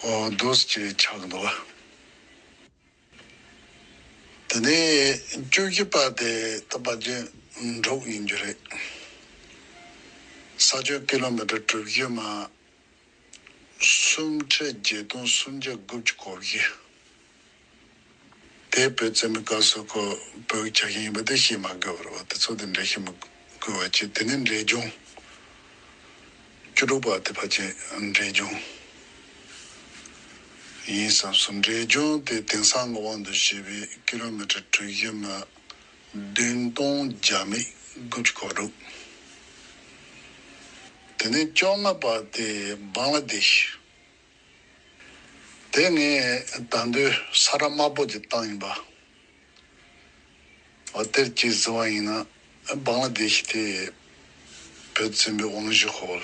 འོ་འདུག་སེ་ཆགས་འདུག་བ། དེ་ནས་བཅུ་བཞི་པ་དེ་ད་ཕལ་ཆེར་འབྲུག་ཡིན་རྒྱུ་རེད། ས་ཁྱོན་ཀི་ལོ་མི་ཊར་གྲུ་བཞི་མ་སུམ་ཁྲི་བརྒྱད་སྟོང་སུམ་བརྒྱ་དགུ་བཅུ་གོ་བཞི། དེ་བོད་བཙན་པོའི་སྐབས་སུ་ཁོ་བོད་ཀྱི་ཆ་ཤས་ཡིན་པ་དེ་ཤེས་མ་དགོས་པ་རེད་བ། དེ་ཚོ་དེ་འདྲ་ཤེས་མི་དགོས་པ་བྱས། དེ་ནས་འབྲས་ལྗོངས། བཅུ་དྲུག་པ་དེ་ཕལ་ཆེར་འབྲས་ལྗོངས་ཡིན་བསམ་སོང་། འབྲས་ལྗོངས་དེ་དེང་སང་གི་དབང་དུ་བྱས་པའི་ཀི་ལོ་མི་ཊར་གྲུ་བཞི་མ་བདུན་སྟོང་བརྒྱ་མེད་དགུ་བཅུ་གོ་དྲུག། དེ་ནས་བཅོ་ལྔ་པ་དེ་བང་ལ་དེ་ཤི། དེ་ངས་ད་དུང་ས་ཁྲ་དམར་པོ་ཅིག་བཏང་ཡིན་པ། འོ་དེར་ཅིག་བཟོ་བ་ཡིན་ན་བང་ལ་དེ་ཤི་དེ་བོད་བཙན་པོའི་དབང་ཤུགས་འོག་ལ་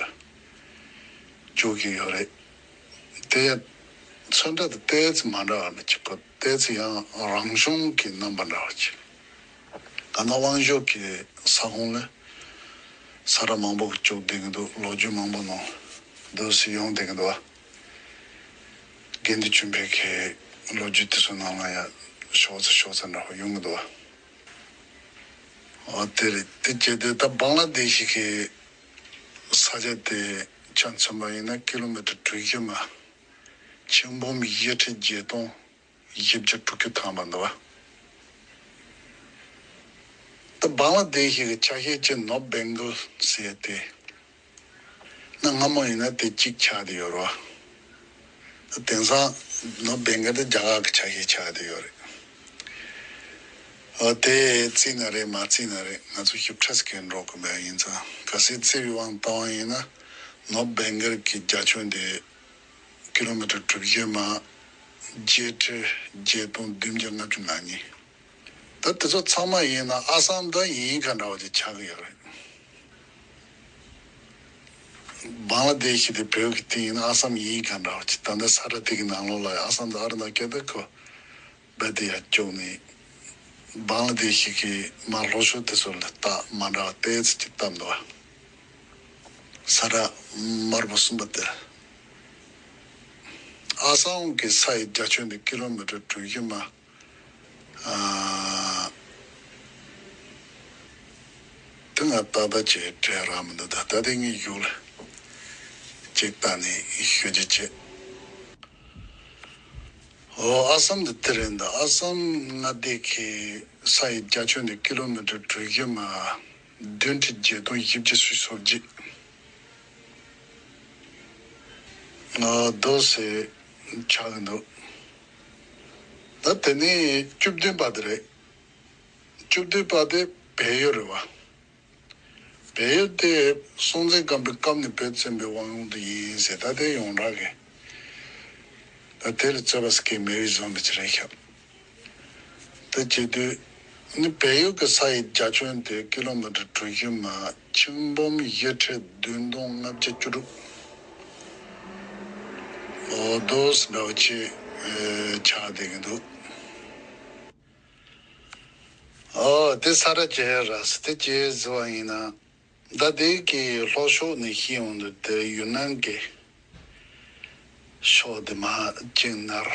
བཅུག་གི་ཡོད་རེད། དེ་ཚོན་ཁྲ་དེ་ཏོག་ཙམ་མ་འདྲ་བ་ནི་ཅིག་གོ། ཏོག་ཙམ་ཡང་རང་བྱུང་གི་རྣམ་པ་འདྲ་བ་ཅིག། ག་ན་དབང་ཤུགས་ཀྱི་ས་ཁོངས་ལ་ས་ཁྲ་མང་པོ་བཅུག་བསྡད་ཀྱི་འདུག། ལོ་རྒྱུས་མང་པོ་ནང་འདུག་སེ་ཡོང་བསྡད་ཀྱི་འདུག་བ། དགེ་འདུན་ཆོས་འཕེལ་གྱི་ལོ་རྒྱུས་དེ་ཚོ་ནང་ལ་ཡང་ཤོག་ཚ་ཤོག་ཚ་འདྲ་པོ་ཡོང་གི་འདུག་བ། འོ་དེ་རེད། དེ་བྱས་དུས་ད་བང་ལ་དེ་ཤི་གི་ས་ཆ་དེ་ཆ་མཚོན་པ་ཡིན་ན་ཀི་ལོ་མི་ཊར་གྲུ་བཞི་མ་ཆིག་འབུམ་བཞི་ཁྲི་བརྒྱད་སྟོང་བཞི་བཅུ་དྲུག་ཅུ་ཐམ་པ་འདུག་བ། ད་བང་ལ་དེ་ཞིག་གི་ཆ་ཤས་ཅིག་ནོར་བེང་གལ་ཟེར་ཏེ། ན་སྔ་མོ་ཡིན་ན་དེ་གཅིག་ཆགས་བསྡད་ཡོད་རེད་བ། དེང་སང་ནོར་བེང་གལ་དེ་རྒྱ་གར་གྱི་ཆ་ཤས་ཆགས་བསྡད་ཡོད་རེད། ཨ་དེ་བརྩིས་ན་རེད་མ་བརྩིས་ན་རེད། ང་ཚོ་ཞིབ་ཕྲ་ཞིག་གི་འགྲོ་དགོས་པ་ཡིན་ཙང་། གལ་སྲིད་བརྩིས་པའི་དབང་བཏང་བ་ཡིན་ན། ནོར་བེང་གལ་གྱི་རྒྱ་ཁྱོན་དེ་ཀི་ལོ་མི་ཊར་གྲུ་བཞི་མ་བརྒྱད་ཁྲི་བརྒྱད་སྟོང་བདུན་བརྒྱ་ལྔ་བཅུ་ང་གཉིས། ད་དེ་ཚོ་ཚང་མ་ཡིན་ན་ཨ་སམ་དང་དབྱིན་ཡིག་ག་འདྲ་བ་ཅིག་ཆགས་ཀྱི་ཡོད་རེད། བང་ལ་དེ་ཤི་དེ་བོད་ཀྱི་སྟེང་ཡིན་ན་ཨ་སམ་དབྱིན་ཡིག་ག་འདྲ་བ་ཅིག་ད་ལྟ་ས་ར་དེ་གི་ནང་ལོགས་ལ་ཨ་སམ་དང་ཨ་རུ་ན་ཁེ་ད་ཁོ་བེ་དེ་ཡ་བཅུག་ནས། བང་ལ་དེ་ཤི་གི་མ་ལྷོ་ཕྱོགས་དེ་ཚོ་ལ་རྟགས་མ་འདྲ་བ་ཏོག་ཙམ་ཅིག་བཏབ་འདུག་བ། ས་ར་དམར་པོ་གསུམ་པ་དེ། ཨ་སམ་གྱི་ས་ཡི་རྒྱ་ཁྱོན་དེ་ཀི་ལོ་མི་ཊར་གྲུ་བཞི་མ། ཨ། དེ་ང་ཏག་ཏག་ཅིག་དྲན་རག་མི་འདུག་ད་ལྟ་དེ་ངས་གཞུག་ལ་ཅིག་བལྟས་ནས་ཞུ་རྒྱུ་བྱེད། ཨོ་ཨ་སམ་དེ་དེ་རེད་འདུག་ཨ་སམ་མངའ་སྡེ་གི་ས་ཡི་རྒྱ་ཁྱོན་དེ་ཀི་ལོ་མི་ཊར་གྲུ་བཞི་མ་བདུན་ཁྲི་བརྒྱད་སྟོང་བཞི་བརྒྱ་སོ་བརྒྱད། ཨོ་དེ་ཟེར་ཆགས་ཀྱི་འདུག་ད་དེ་ནས་བཅུ་བདུན་པ་དེ་རེད། བཅུ་བདུན་པ་དེ་བལ་ཡུལ་རེད་བ། བལ་ཡུལ་དེ་སྲོང་བཙན་སྒམ་པོའི་སྐབས་ནས་བོད་བཙན་པོའི་དབང་ལུང་དུ་ཡིན་ཟེར། ད་དེ་ཡོངས་གྲགས་ཀྱི། ད་དེ་ལ་རྩོད་པ་ཟེར་མཁན་མེད་པའི་བཟོ་འདྲ་ཅིག་རེད་ཤག་ད་བྱེད་དུས་ནི་བལ་ཡུལ་གྱི་ས་ཡི་རྒྱ་ཁྱོན་དེ་ཀི་ལོ་མི་ཊར་གྲུ་བཞི་མ་ཆིག་འབུམ་བཞི་ཁྲི་བདུན་སྟོང་ལྔ་བརྒྱ་བཅུ་དྲུག་ཨོ་དེ་འདྲ་བ་ཅིག་ཆགས་བསྡད་ཀྱི་འདུག་ཨོ་དེ་ས་ར་ཇེ་ར་སི་དེ་ཇེ་ཟེར་བ་ཡིན་ན། ད་དེ་གི་ལྷོ་ཕྱོགས་ནས་ཤི་ཡོང་དུས་དེ་ཡུན་ནན་གྱི་ཕྱོགས་དེ་མ་ཅིག་ནར།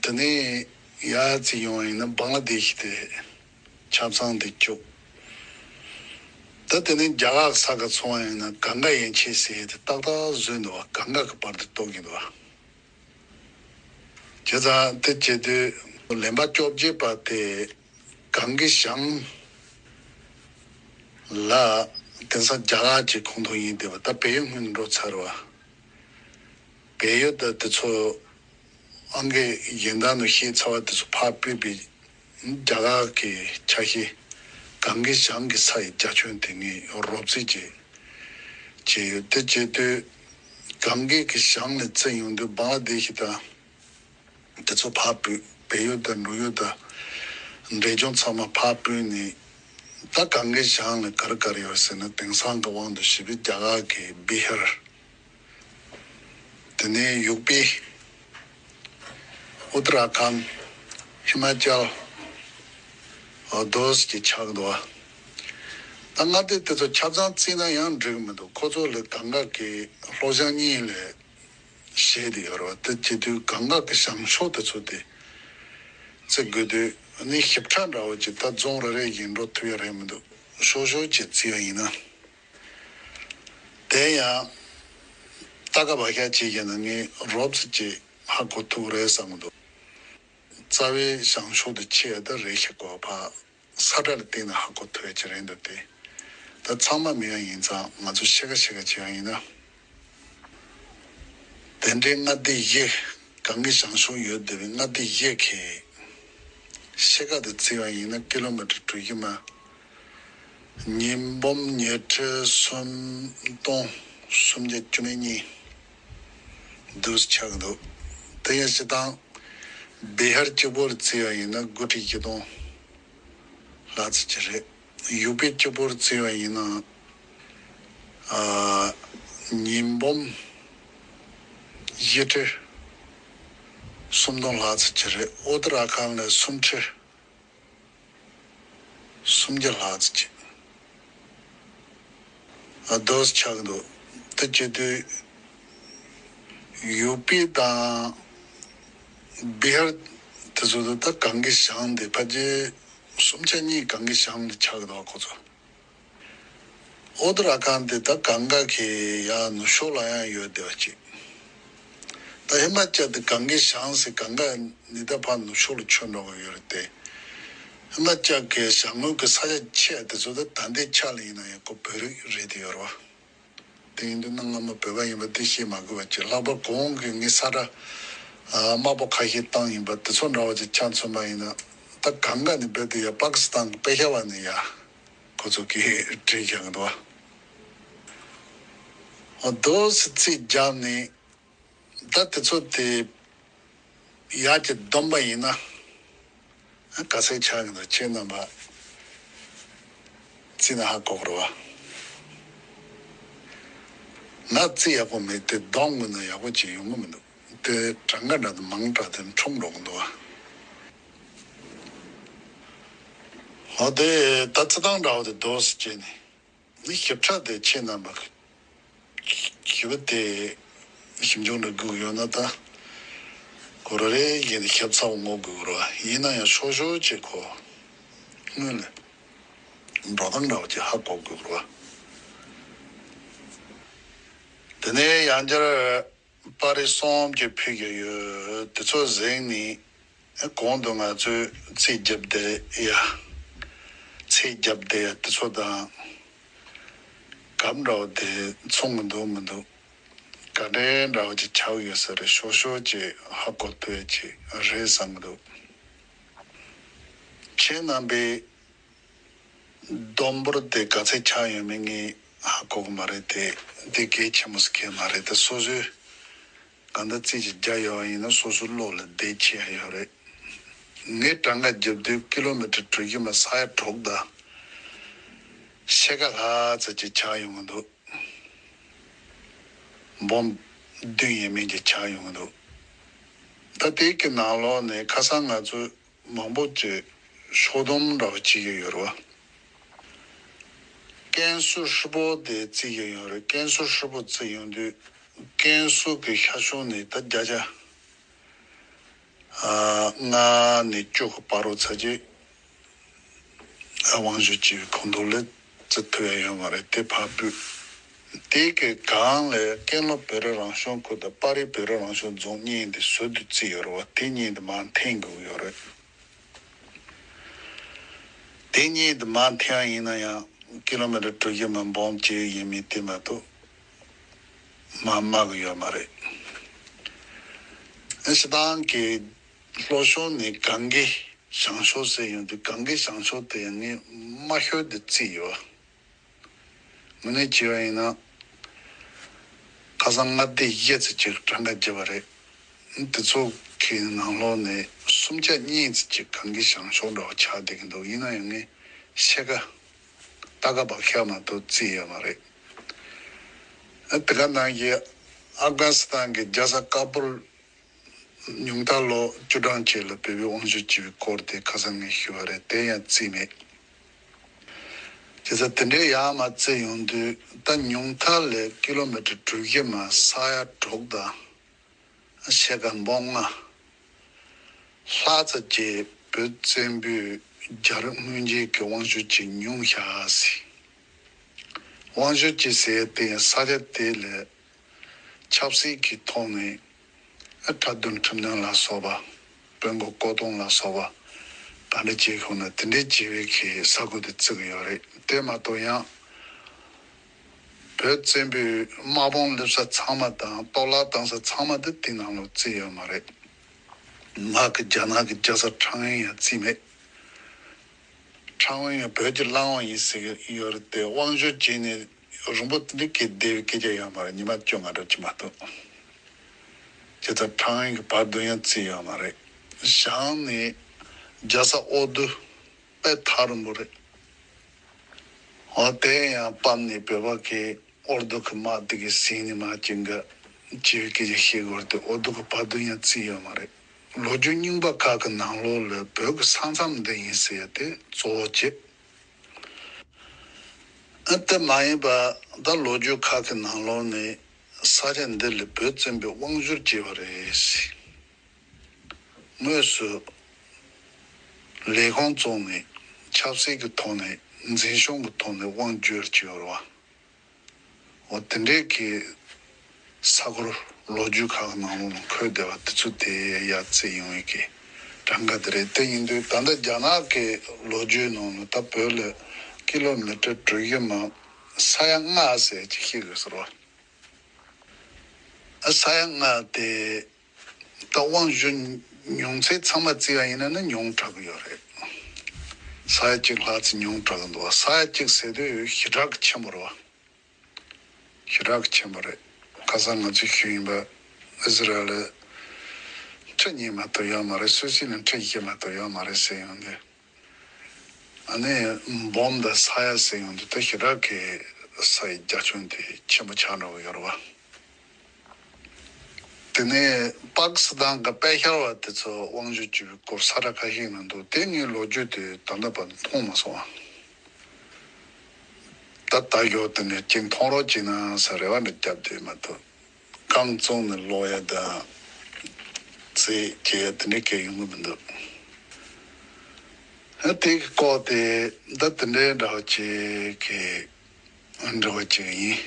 དེ་ནས་ཡར་ཙི་ཡོང་བ་ཡིན་ན་བང་ལ་དེ་ཤི་དེ་ཆབ་གསང་དེ་བཅུག་ད་དེ་ནས་རྒྱ་གར་ས་ཁ་ཚོང་བ་ཡིན་ན་གངྒཱ་ཡན་ཆད་ཟེར་དེ་ཏག་ཏག་བཟོས་འདུག་བ། གངྒཱ་གི་བར་དུ་གཏོགས་ཀྱི་འདུག་བ། བྱས་ཙང་དེ་བྱེད་དུས་ལན་པ་བཅོ་བརྒྱད་པ་དེ་གངས་ཀྱི་ཞང་ལ་དེང་སང་རྒྱ་གར་གྱི་ཁོངས་གཏོགས་ཡིན་བསྡད་པ། ད་བལ་ཡུལ་སྔོན་འགྲོ་ཚར་བ། བལ་ཡུལ་ད་དེ་ཚོ་ཨང་ཀི་གཞན་དག་ནང་བཤད་ཚར་བ་དེ་ཚོ་ཕར་ཕུད་པའི་རྒྱ་གར་གྱི་ཆ་ཤས་གངས་ཀྱི་ཞང་གི་ས་ཡི་རྒྱ་ཁྱོན་དེ་ངས་རོབ་རྩིས་ཀྱིས་བྱས་ཡོད། དེ་བྱེད་དུས་གངས་ཀྱི་ཞང་ནས་བརྩིས་ཡོང་དུས་བང་ལ་དེ་ཤི་དང་། དེ་ཚོ་ཕར་ཕུད། བལ་ཡུལ་དང་འབྲུག་ཡུལ་དང་འབྲས་ལྗོངས་ཚང་མ་ཕར་ཕུད་ནས། ད་གངས་ཀྱི་ཞང་ལ་ག་རེ་ག་རེ་ཡོད་ཟེར་ན། དེང་སང་གི་དབང་དུ་བྱས་པའི་རྒྱ་གར་གྱི་བི་ཧར། དེ་ནས་ཡུ་པི། ཨུ་ཏ་ར་ཁཱན། ཧི་མ་ཅལ། ཨོ་དེ་ཟེར་ཆགས་འདུག་བ། ད་མངའ་སྡེ་དེ་ཚོ་ཆ་ཚང་བརྩིས་ན་ཡང་འགྲིག་གི་མི་འདུག་ཁོ་ཚོ་ལ་གངས་དཀར་གྱི་ལྷོ་བྱང་གཉིས་ལ་བཞེད་དེ་ཡོད་རེད་བ། དེ་བྱེད་དུས་གངས་དཀར་གྱི་བྱང་ཕྱོགས་དེ་ཚོ་དེ་བརྩི་དགོས་དུས་ནི་ཞིབ་ཕྲ་འདྲ་བོ་ཅིག་ད་རྫོང་རེ་རེ་བཞིན་འགྲོ་ཐུབ་ཡ་རེད་མི་འདུག་ཤོག་ཤོག་ཅིག་བརྩི་བ་ཡིན་ན། དེ་ཡང་ད་ག་བ་ཤ་ཅིག་ཡིན་ན་ངས་རོབ་ཙམ་ཅིག་ཧ་གོ་ཐུབ་རེད་བསམ་གི་འདུག་རྩ་བའི་བྱང་ཕྱོགས་དེ་ཆེ་ཡ་ད་རེད་ཤག་གོ་ཕ། ས་ཁྲ་ལ་བལྟས་ན་ཧ་གོ་ཐུབ་ཡ་ཅིག་རེད་འདུག་སྟེ། ད་ཚང་མ་མེད་ཡ་ཡིན་ཙང་ང་ཚོ་ཤེས་ཀ་ཤེས་ཀ་བྱེད་ཡ་ཡིན་ན། དེ་འདྲའི་མངའ་སྡེ་བཞི། གངས་ཀྱི་བྱང་ཕྱོགས་ཡོད་བསྡད་པའི་མངའ་སྡེ་བཞི་གི་ཤེས་ཀ་དེ་བརྩི་བ་ཡིན་ན་ཀི་ལོ་མི་ཊར་གྲུ་བཞི་མ་ཉིས་འབུམ་ཉི་ཁྲི་སུམ་སྟོང་སུམ་བརྒྱ་བཅུ་མེད་གཉིས་འདུག་ཆགས་འདུག་དེ་ཡང་སྤྱིར་བཏང་བི་ཧར་གཅིག་པོར་བརྩི་བ་ཡིན་ན་དགུ་ཁྲི་བཞི་སྟོང་ལྷག་ཙམ་ཅིག་རེད། ཡུ་པི་གཅིག་པོར་བརྩི་བ་ཡིན་ན། ཨ། ཉིས་འབུམ་བཞི་ཁྲི་སུམ་སྟོང་ལྷག་ཙམ་ཅིག་རེད། ཨོ་ཏ་ར་ཁཱན་ལ་སུམ་ཁྲི་སུམ་བརྒྱ་ལྷག་ཙམ་ཅིག་ཨ་དེ་ཆགས་འདུག་དེ་བྱེད་དུས་ཡུ་པི་དང་བི་ཧར་དེ་ཚོ་དེ་ད་གངས་ཀྱི་ཞང་དེ་ཕལ་ཆེར་སུམ་ཆ་གཉིས་གངས་ཀྱི་ཞང་དེ་ཆགས་འདུག་ཁོ་ཚོ། ཨོ་ཏ་ར་ཁཱན་དེ་ད་གངས་དཀར་གྱི་ཡར་ནུབ་ཕྱོགས་ལ་ཡང་ཡོད་བསྡད་པ་ཅིག་ད་ཧི་མ་ཅལ་དེ་གངས་ཀྱི་ཞང་ཟེར་གངས་དཀར་ནི་ད་ཕར་ནུབ་ཕྱོགས་ལ་ཆོད་འགྲོ་གི་ཡོད་རེད་དེ། ལ་ལྕགས་ཀྱི་ཞྭ་དངོས་ཀྱི་ས་ཆ་ཆེ་དེ་ཚོ་ད་ད་ལྟའི་ཆ་ལ་ཡིན་ན་ཡང་ཁོ་བོད་རིགས་རེད་དེ་ཡོད་རེད་བ། དེ་ཡིན་དུས་ན་སྔ་མོ་བོད་པ་ཡིན་པ་དེ་ཤེས་མ་དགོས་པ་བྱས། ལྷག་པར་གོང་གི་ངའི་ས་ཁྲ་དམར་པོ་ཁ་ཤས་བཏང་ཡིན་པ་དེ་ཚོ་འདྲ་བ་ཅིག་ཆ་མཚོན་པ་ཡིན་ན། ད་གང་ག་ནས་རྦད་དེ་ཡ་པ་ཀི་སི་ཐན་གྱི་པེ་ཤ་ཝར་ནས་ཡ་ཁོ་ཚོ་གིས་བྲིས་བཞག་གི་འདུག་བ། འོ་དོ་སི་ཚིག་བརྒྱབ་ནས། ད་དེ་ཚོ་དེ་ཡར་གྱི་བསྡོམས་པ་ཡིན་ན་ག་ཚད་ཆགས་ཀྱི་འདུག་ཁྱེད་རྣམ་པ་རྩིས་ན་ཧ་གོ་གི་རེད་བ། ང་རྩིས་ཡག་པོ་མེད་དེ་བསྡོམས་དགོས་ན་ཡག་པོ་ཅིག་ཡོང་གི་མི་འདུག་དེ་གྲངས་ཀ་འདྲ་དེ་མང་དྲགས་དེ་འཁྲུག་འགྲོ་གི་འདུག་བ། འོ་དེ་ད་རྩི་སྟངས་འདྲ་བོ་དེ་འདུག་སེ་བྱས་ནས། ནི་ཞིབ་ཕྲ་དེ་ཁྱེད་རྣམ་པ་གི་ཞིབ་དེ་ཞིབ་འཇུག་འདྲ་དགོས་ཡོད་ན་ད་ཁོ་ར་རེ་ཡིན་ཞིབ་ཚགས་ངོ་དགོས་རོ། ཡིན་ན་ཡང་ཤོག་ཤོག་ཅིག་ཁོ་སྔོན་ལ་འགྲོ་སྟངས་འདྲ་བ་ཅིག་ཧ་གོ་དགོས་རོ། དེ་ནས་ཡང་བསྐྱར་པར་རིས་གསུམ་ཅིག་ཕུལ་གྱི་ཡོད། དེ་ཚོ་གཟིགས་ནས། གོང་དུ་ང་ཚོས་ཚིག་རྒྱབ་བསྡད་ཡ། ཚིག་རྒྱབ་བསྡད་ཡ་དེ་ཚོ་དང་། གབ་འདྲ་བོ་དེ་མཚུངས་མི་འདུག་མི་འདུག་ག་འདྲའི་འདྲ་བོ་ཅིག་ཆགས་ཡོད་ས་རེད། ཤོག་ཤོག་ཅིག་ཧ་གོ་ཐུབ་ཡ་ཅིག་རེད་བསམ་གི་འདུག་ཁྱེད་རྣམ་པས་བསྡོམས་འབོར་དེ་ག་ཚད་ཆགས་ཡོད་མེད་ངས་ཧ་གོ་གི་མ་རེད་དེ། དེ་གལ་ཆེན་པོ་ཟེར་མཁན་མ་རེད་དེ། སོ་སོའི་གང་ལྟར་རྩིས་ཅིག་རྒྱག་ཡོད་ཡིན་ན་སོ་སོའི་བློ་ལ་བདེ་ཆེ་ཡ་ཡོད་རེད། ངས་གྲངས་ཀ་རྒྱབ་དུས་ཀི་ལོ་མི་ཊར་གྲུ་བཞི་མ་ས་ཡ་དྲུག་དང་ཕྱེད་ཀ་ལྷག་ཙམ་ཅིག་ཆགས་ཡོང་གི་འདུག་འབུམ་བདུན་ཡས་མས་ཅིག་ཆགས་ཡོང་གི་འདུག་ད་དེ་གི་ནང་ལོགས་ནས་ཁ་སང་ང་ཚོས་མང་པོ་ཅིག་ཤོག་སྡོམ་འདྲ་བ་བྱེད་ཀྱི་ཡོད་རེད་བ། ཀན་སུའུ་ཧྲིལ་པོ་དེ་བརྩི་གི་ཡོད་རེད། ཀན་སུའུ་ཧྲིལ་པོ་བརྩི་ཡོང་དུས་ཀན་སུའུ་གི་ཤར་ཕྱོགས་ནས་ད་བརྒྱ་ཆ་ལྔ་ནས་བཅུ་གི་བར་རོ་ཚ་གྱི་དབང་ཞུ་བྱས་པའི་ཁོངས་གཏོགས་ལ་བརྩི་ཐུབ་ཡ་ཡོད་མ་རེད། དེ་ཕར་ཕུད། དེ་གི་སྒང་ལ་ཀན་ལྷོ་བོད་རིགས་རང་སྐྱོང་ཁུལ་དང་པར་རིས་བོད་རིགས་རང་སྐྱོང་རྫོང་གཉིས་དེ་ཟུར་དུ་བརྩིས་ཡོད་རེད་བ། དེ་གཉིས་དེ་མར་འཐེན་དགོས་ཀྱི་ཡོད་རེད། དེ་གཉིས་དེ་མར་འཐེན་ཡ་ཡིན་ན་ཡང་ཀི་ལོ་མི་ཊར་གྲུ་བཞི་མ་འབུམ་གཅིག་ཡས་མས་དེ་མ་གཏོགས་མར་མར་གི་ཡོད་མ་རེད། ཨ་སྤྱིར་བཏང་གི་ལྷོ་ཕྱོགས་ནས་གངས་ཀྱི་བྱང་ཕྱོགས་ཟེར་ཡོང་དུས་གངས་ཀྱི་བྱང་ཕྱོགས་དེ་ངས་དམའ་ཤོས་དེ་བརྩིས་ཡོད། དངོས་གནས་བྱས་པ་ཡིན་ན་ཁ་སང་མངའ་སྡེ་བཞི་ཙམ་ཅིག་གྲངས་ཀ་བརྒྱབ་པ་རེད། དེ་ཚོ་གི་ནང་ལོགས་ནས་གསུམ་ཆ་གཉིས་ཙམ་ཅིག་གངས་ཀྱི་བྱང་ཕྱོགས་འདྲ་བ་ཆགས་བསྡད་ཀྱི་འདུག་ཡིན་ན་ཡང་ངས་ཕྱེད་ཀ་ཏག་ཏག་བག་ཤ་མ་གཏོགས་བརྩིས་ཡོད་མ་རེད། དེ་ག་ནང་བཞིན་ཨབ་གྷ་ནི་སི་ཐན་གྱི་རྒྱལ་ས་ཀ་པུལ་ཉུང་མཐའ་ལོ་བཅུ་གྲངས་ཅིག་ལ་བོད་པའི་དབང་ཞུ་བྱས་པའི་སྐོར་དེ་ཁ་སང་ངས་ཞུས་པ་རེད། དེ་ཡང་བརྩིས་མེད། བྱས་ཙང་དེ་འདྲའི་ཡར་མར་བརྩིས་ཡོང་དུས་ད་ཉུང་མཐའ་ལ་ཀི་ལོ་མི་ཊར་གྲུ་བཞི་མ་ས་ཡ་དྲུག་དང་ཕྱེད་ཀ་འབུམ་ལྔ་ལྷག་ཙམ་ཅིག་བོད་བཙན་པོས་རྒྱ་རིགས་སྔོན་རྗེས་ཀྱི་དབང་ཞུ་བྱས་མྱོང་ཤག་ཟེར། དབང་ཞུ་བྱས་ཟེར་དེ་ས་ཆ་དེ་ལ་ཆབ་སྲིད་ཀྱི་ཐོག་ནས་ཨ་ཁྲག་འདོན་ཁྲིམས་གནོན་ལ་སོགས་པ། དཔོན་གོ་བསྐོ་གཏོང་ལ་སོགས་པ་ག་འདྲ་བྱས་ཤོག་ན་དེ་འདྲའི་བྱས་པའི་གི་ས་ཁུལ་དེ་བརྩི་གི་ཡོད་རེད། དེ་མ་གཏོགས་ཡང་བོད་བཙན་པོའི་དམག་དཔུང་སླེབས་ས་ཚང་མ་དང་གཏོར་བརླག་བཏང་ས་ཚང་མ་དེ་དེ་ནང་ལོགས་བརྩིས་ཡོད་མ་རེད། ང་གི་རྒྱ་ནག་གི་རྒྱལ་ས་ཁྲང་ཨན་ཡང་བརྩིས་མེད། ཁྲང་ཨན་ཡང་བོད་ཀྱི་བླ་འོག་ཡིན་ཟེར་གི་ཡོད་རེད་དེ། དབང་ཞུ་བྱས་ནས་རིང་པོ་དེ་འདྲ་གི་བསྡད་པའི་སྐད་ཆ་ཡོད་མ་རེད། ཉི་མ་བཅོ་ལྔ་འདྲ་ཅིག་མ་གཏོགས། བྱས་ཙང་ཁྲང་ཨན་གྱི་བར་དུ་ཡང་བརྩིས་ཡོད་མ་རེད། བྱང་ནས་རྒྱལ་ས་ཨོ་རྡུ་དཔེ་ཐག་རིང་པོ་རེད། འོ་དེ་ཡང་སྤམ་ནས་བོད་པ་གིས་ཨོ་རྡུ་གི་དམག་དེ་གི་ཟིན་ནས་མ་ཅིག་འགའ་བྱས་པའི་སྐད་ཆ་བཤད་དགོས་རེད་དེ། ཨོ་རྡུ་གི་བར་དུ་ཡང་བརྩིས་ཡོད་མ་རེད། ལོ་རྒྱུས་རྙིང་པ་ཁག་གི་ནང་ལོགས་ལ་བོད་ཀྱི་ས་མཚམས་འདི་ཡིན་ཟེར་ཡ་དེ་གཙོ་བོ་བྱེད། ཨ་དེ་མ་ཡིན་པ་ད་ལོ་རྒྱུས་ཁག་གི་ནང་ལོགས་ནས་ས་ཆ་འདི་ལ་བོད་བཙན་པོས་དབང་བསྒྱུར་བྱས་པ་རེད་ཟེར། དངོས་སུ་ལས་ཁུངས་བཙུགས་ནས་ཆབ་སྲིད་ཀྱི་ཐོག་ནས་འཛིན་སྐྱོང་གི་ཐོག་ནས་དབང་བསྒྱུར་གྱི་ཡོད་རེད་བ། འོ་དེ་འདྲའི་གི་ས་ཁུལ་ལོ་རྒྱུས་ཁག་གི་ནང་ལོགས་ལ་འཁོད་བསྡད་པ་དེ་ཚོ་དེ་ཡར་བརྩིས་ཡོང་བའི་གི་ གང་ག་དེ་རེད། དེ་ཡིན་དུས་ད་ལྟ་རྒྱ་ནག་གི་ལོ་རྒྱུས་ནང་ལ་ད་བོད་ལ་ཀི་ལོ་མི་ཊར་དྲུག་ཡུལ་མ་ས་ཡ་ལྔ་ཟེར་ཅིག་ཤེས་དགོས་ཟེར་བ། ཨ་ས་ཡ་ལྔ་དེ་ད་དབང་བསྒྱུར་མྱོང་ཚད་ཚང་མ་བརྩིས་པ་ཡིན་ན་ནི་ཉུང་དྲགས་ཀྱི་ཡོད་རེད། ས་ཡ་གཅིག་ལྷག་ཙམ་ཉུང་དྲགས་ཀྱི་འདུག་ས་ཡ་གཅིག་ཟེར་དུས་ཞེ་དྲག་གི་ཆེན་པོ་རེད་བ། ཞེ་དྲག་གི་ཆེན་པོ་རེད། ཁ་སང་ང་ཚོས་ཞུས་ཡིན་པ། ཨི་ཟི་རལ་ཁྲི་གཉིས་མ་གཏོགས་ཡོད་མ་རེད། སུད་སི་ནི་ཁྲི་བཞི་མ་གཏོགས་ཡོད་མ་རེད་ཟེར་ཡོང་དུས། ཨ་ནི་འབོམ་དང་ས་ཡ་ཟེར་ཡོང་དུས་ད་ཞེ་དྲག་གི་ས་ཡི་རྒྱ་ཁྱོན་དེ་ཆེན་པོ་ཆགས་འགྲོ་གི་ཡོད་རེད་བ། དེ་ནས་པ་ཀི་སི་ཐན་གྱི་པེ་ཤར་བ་དེ་ཚོ་དབང་བསྒྱུར་བྱས་པའི་སྐོར་ས་ཁྲ་ཁ་ཤས་ནང་འདུག་དེ་ངའི་ལོ་རྒྱུས་དེ་ད་ལྟ་བར་མཐོང་མ་སོང་བ། ད་ལྟ་ཡོད་དེ་ནས་ཅིག་མཐོང་རོགས་བྱས་ན་ཟེར་རེ་བ་འདྲ་བརྒྱབ་དུས་མ་གཏོགས། རྐང་བཙུགས་ནས་ཀློག་ཡ་དང་། རྩེད་རྒྱག་ཡ་དེ་འདྲ་གང་ཡང་ཡོང་གི་མི་འདུག་ཨ་དེ་གི་ལྐོག་དེ་ད་དེ་འདྲའི་འདྲ་བ་ཅིག་གི་འདྲ་བ་ཅིག་ཡིན།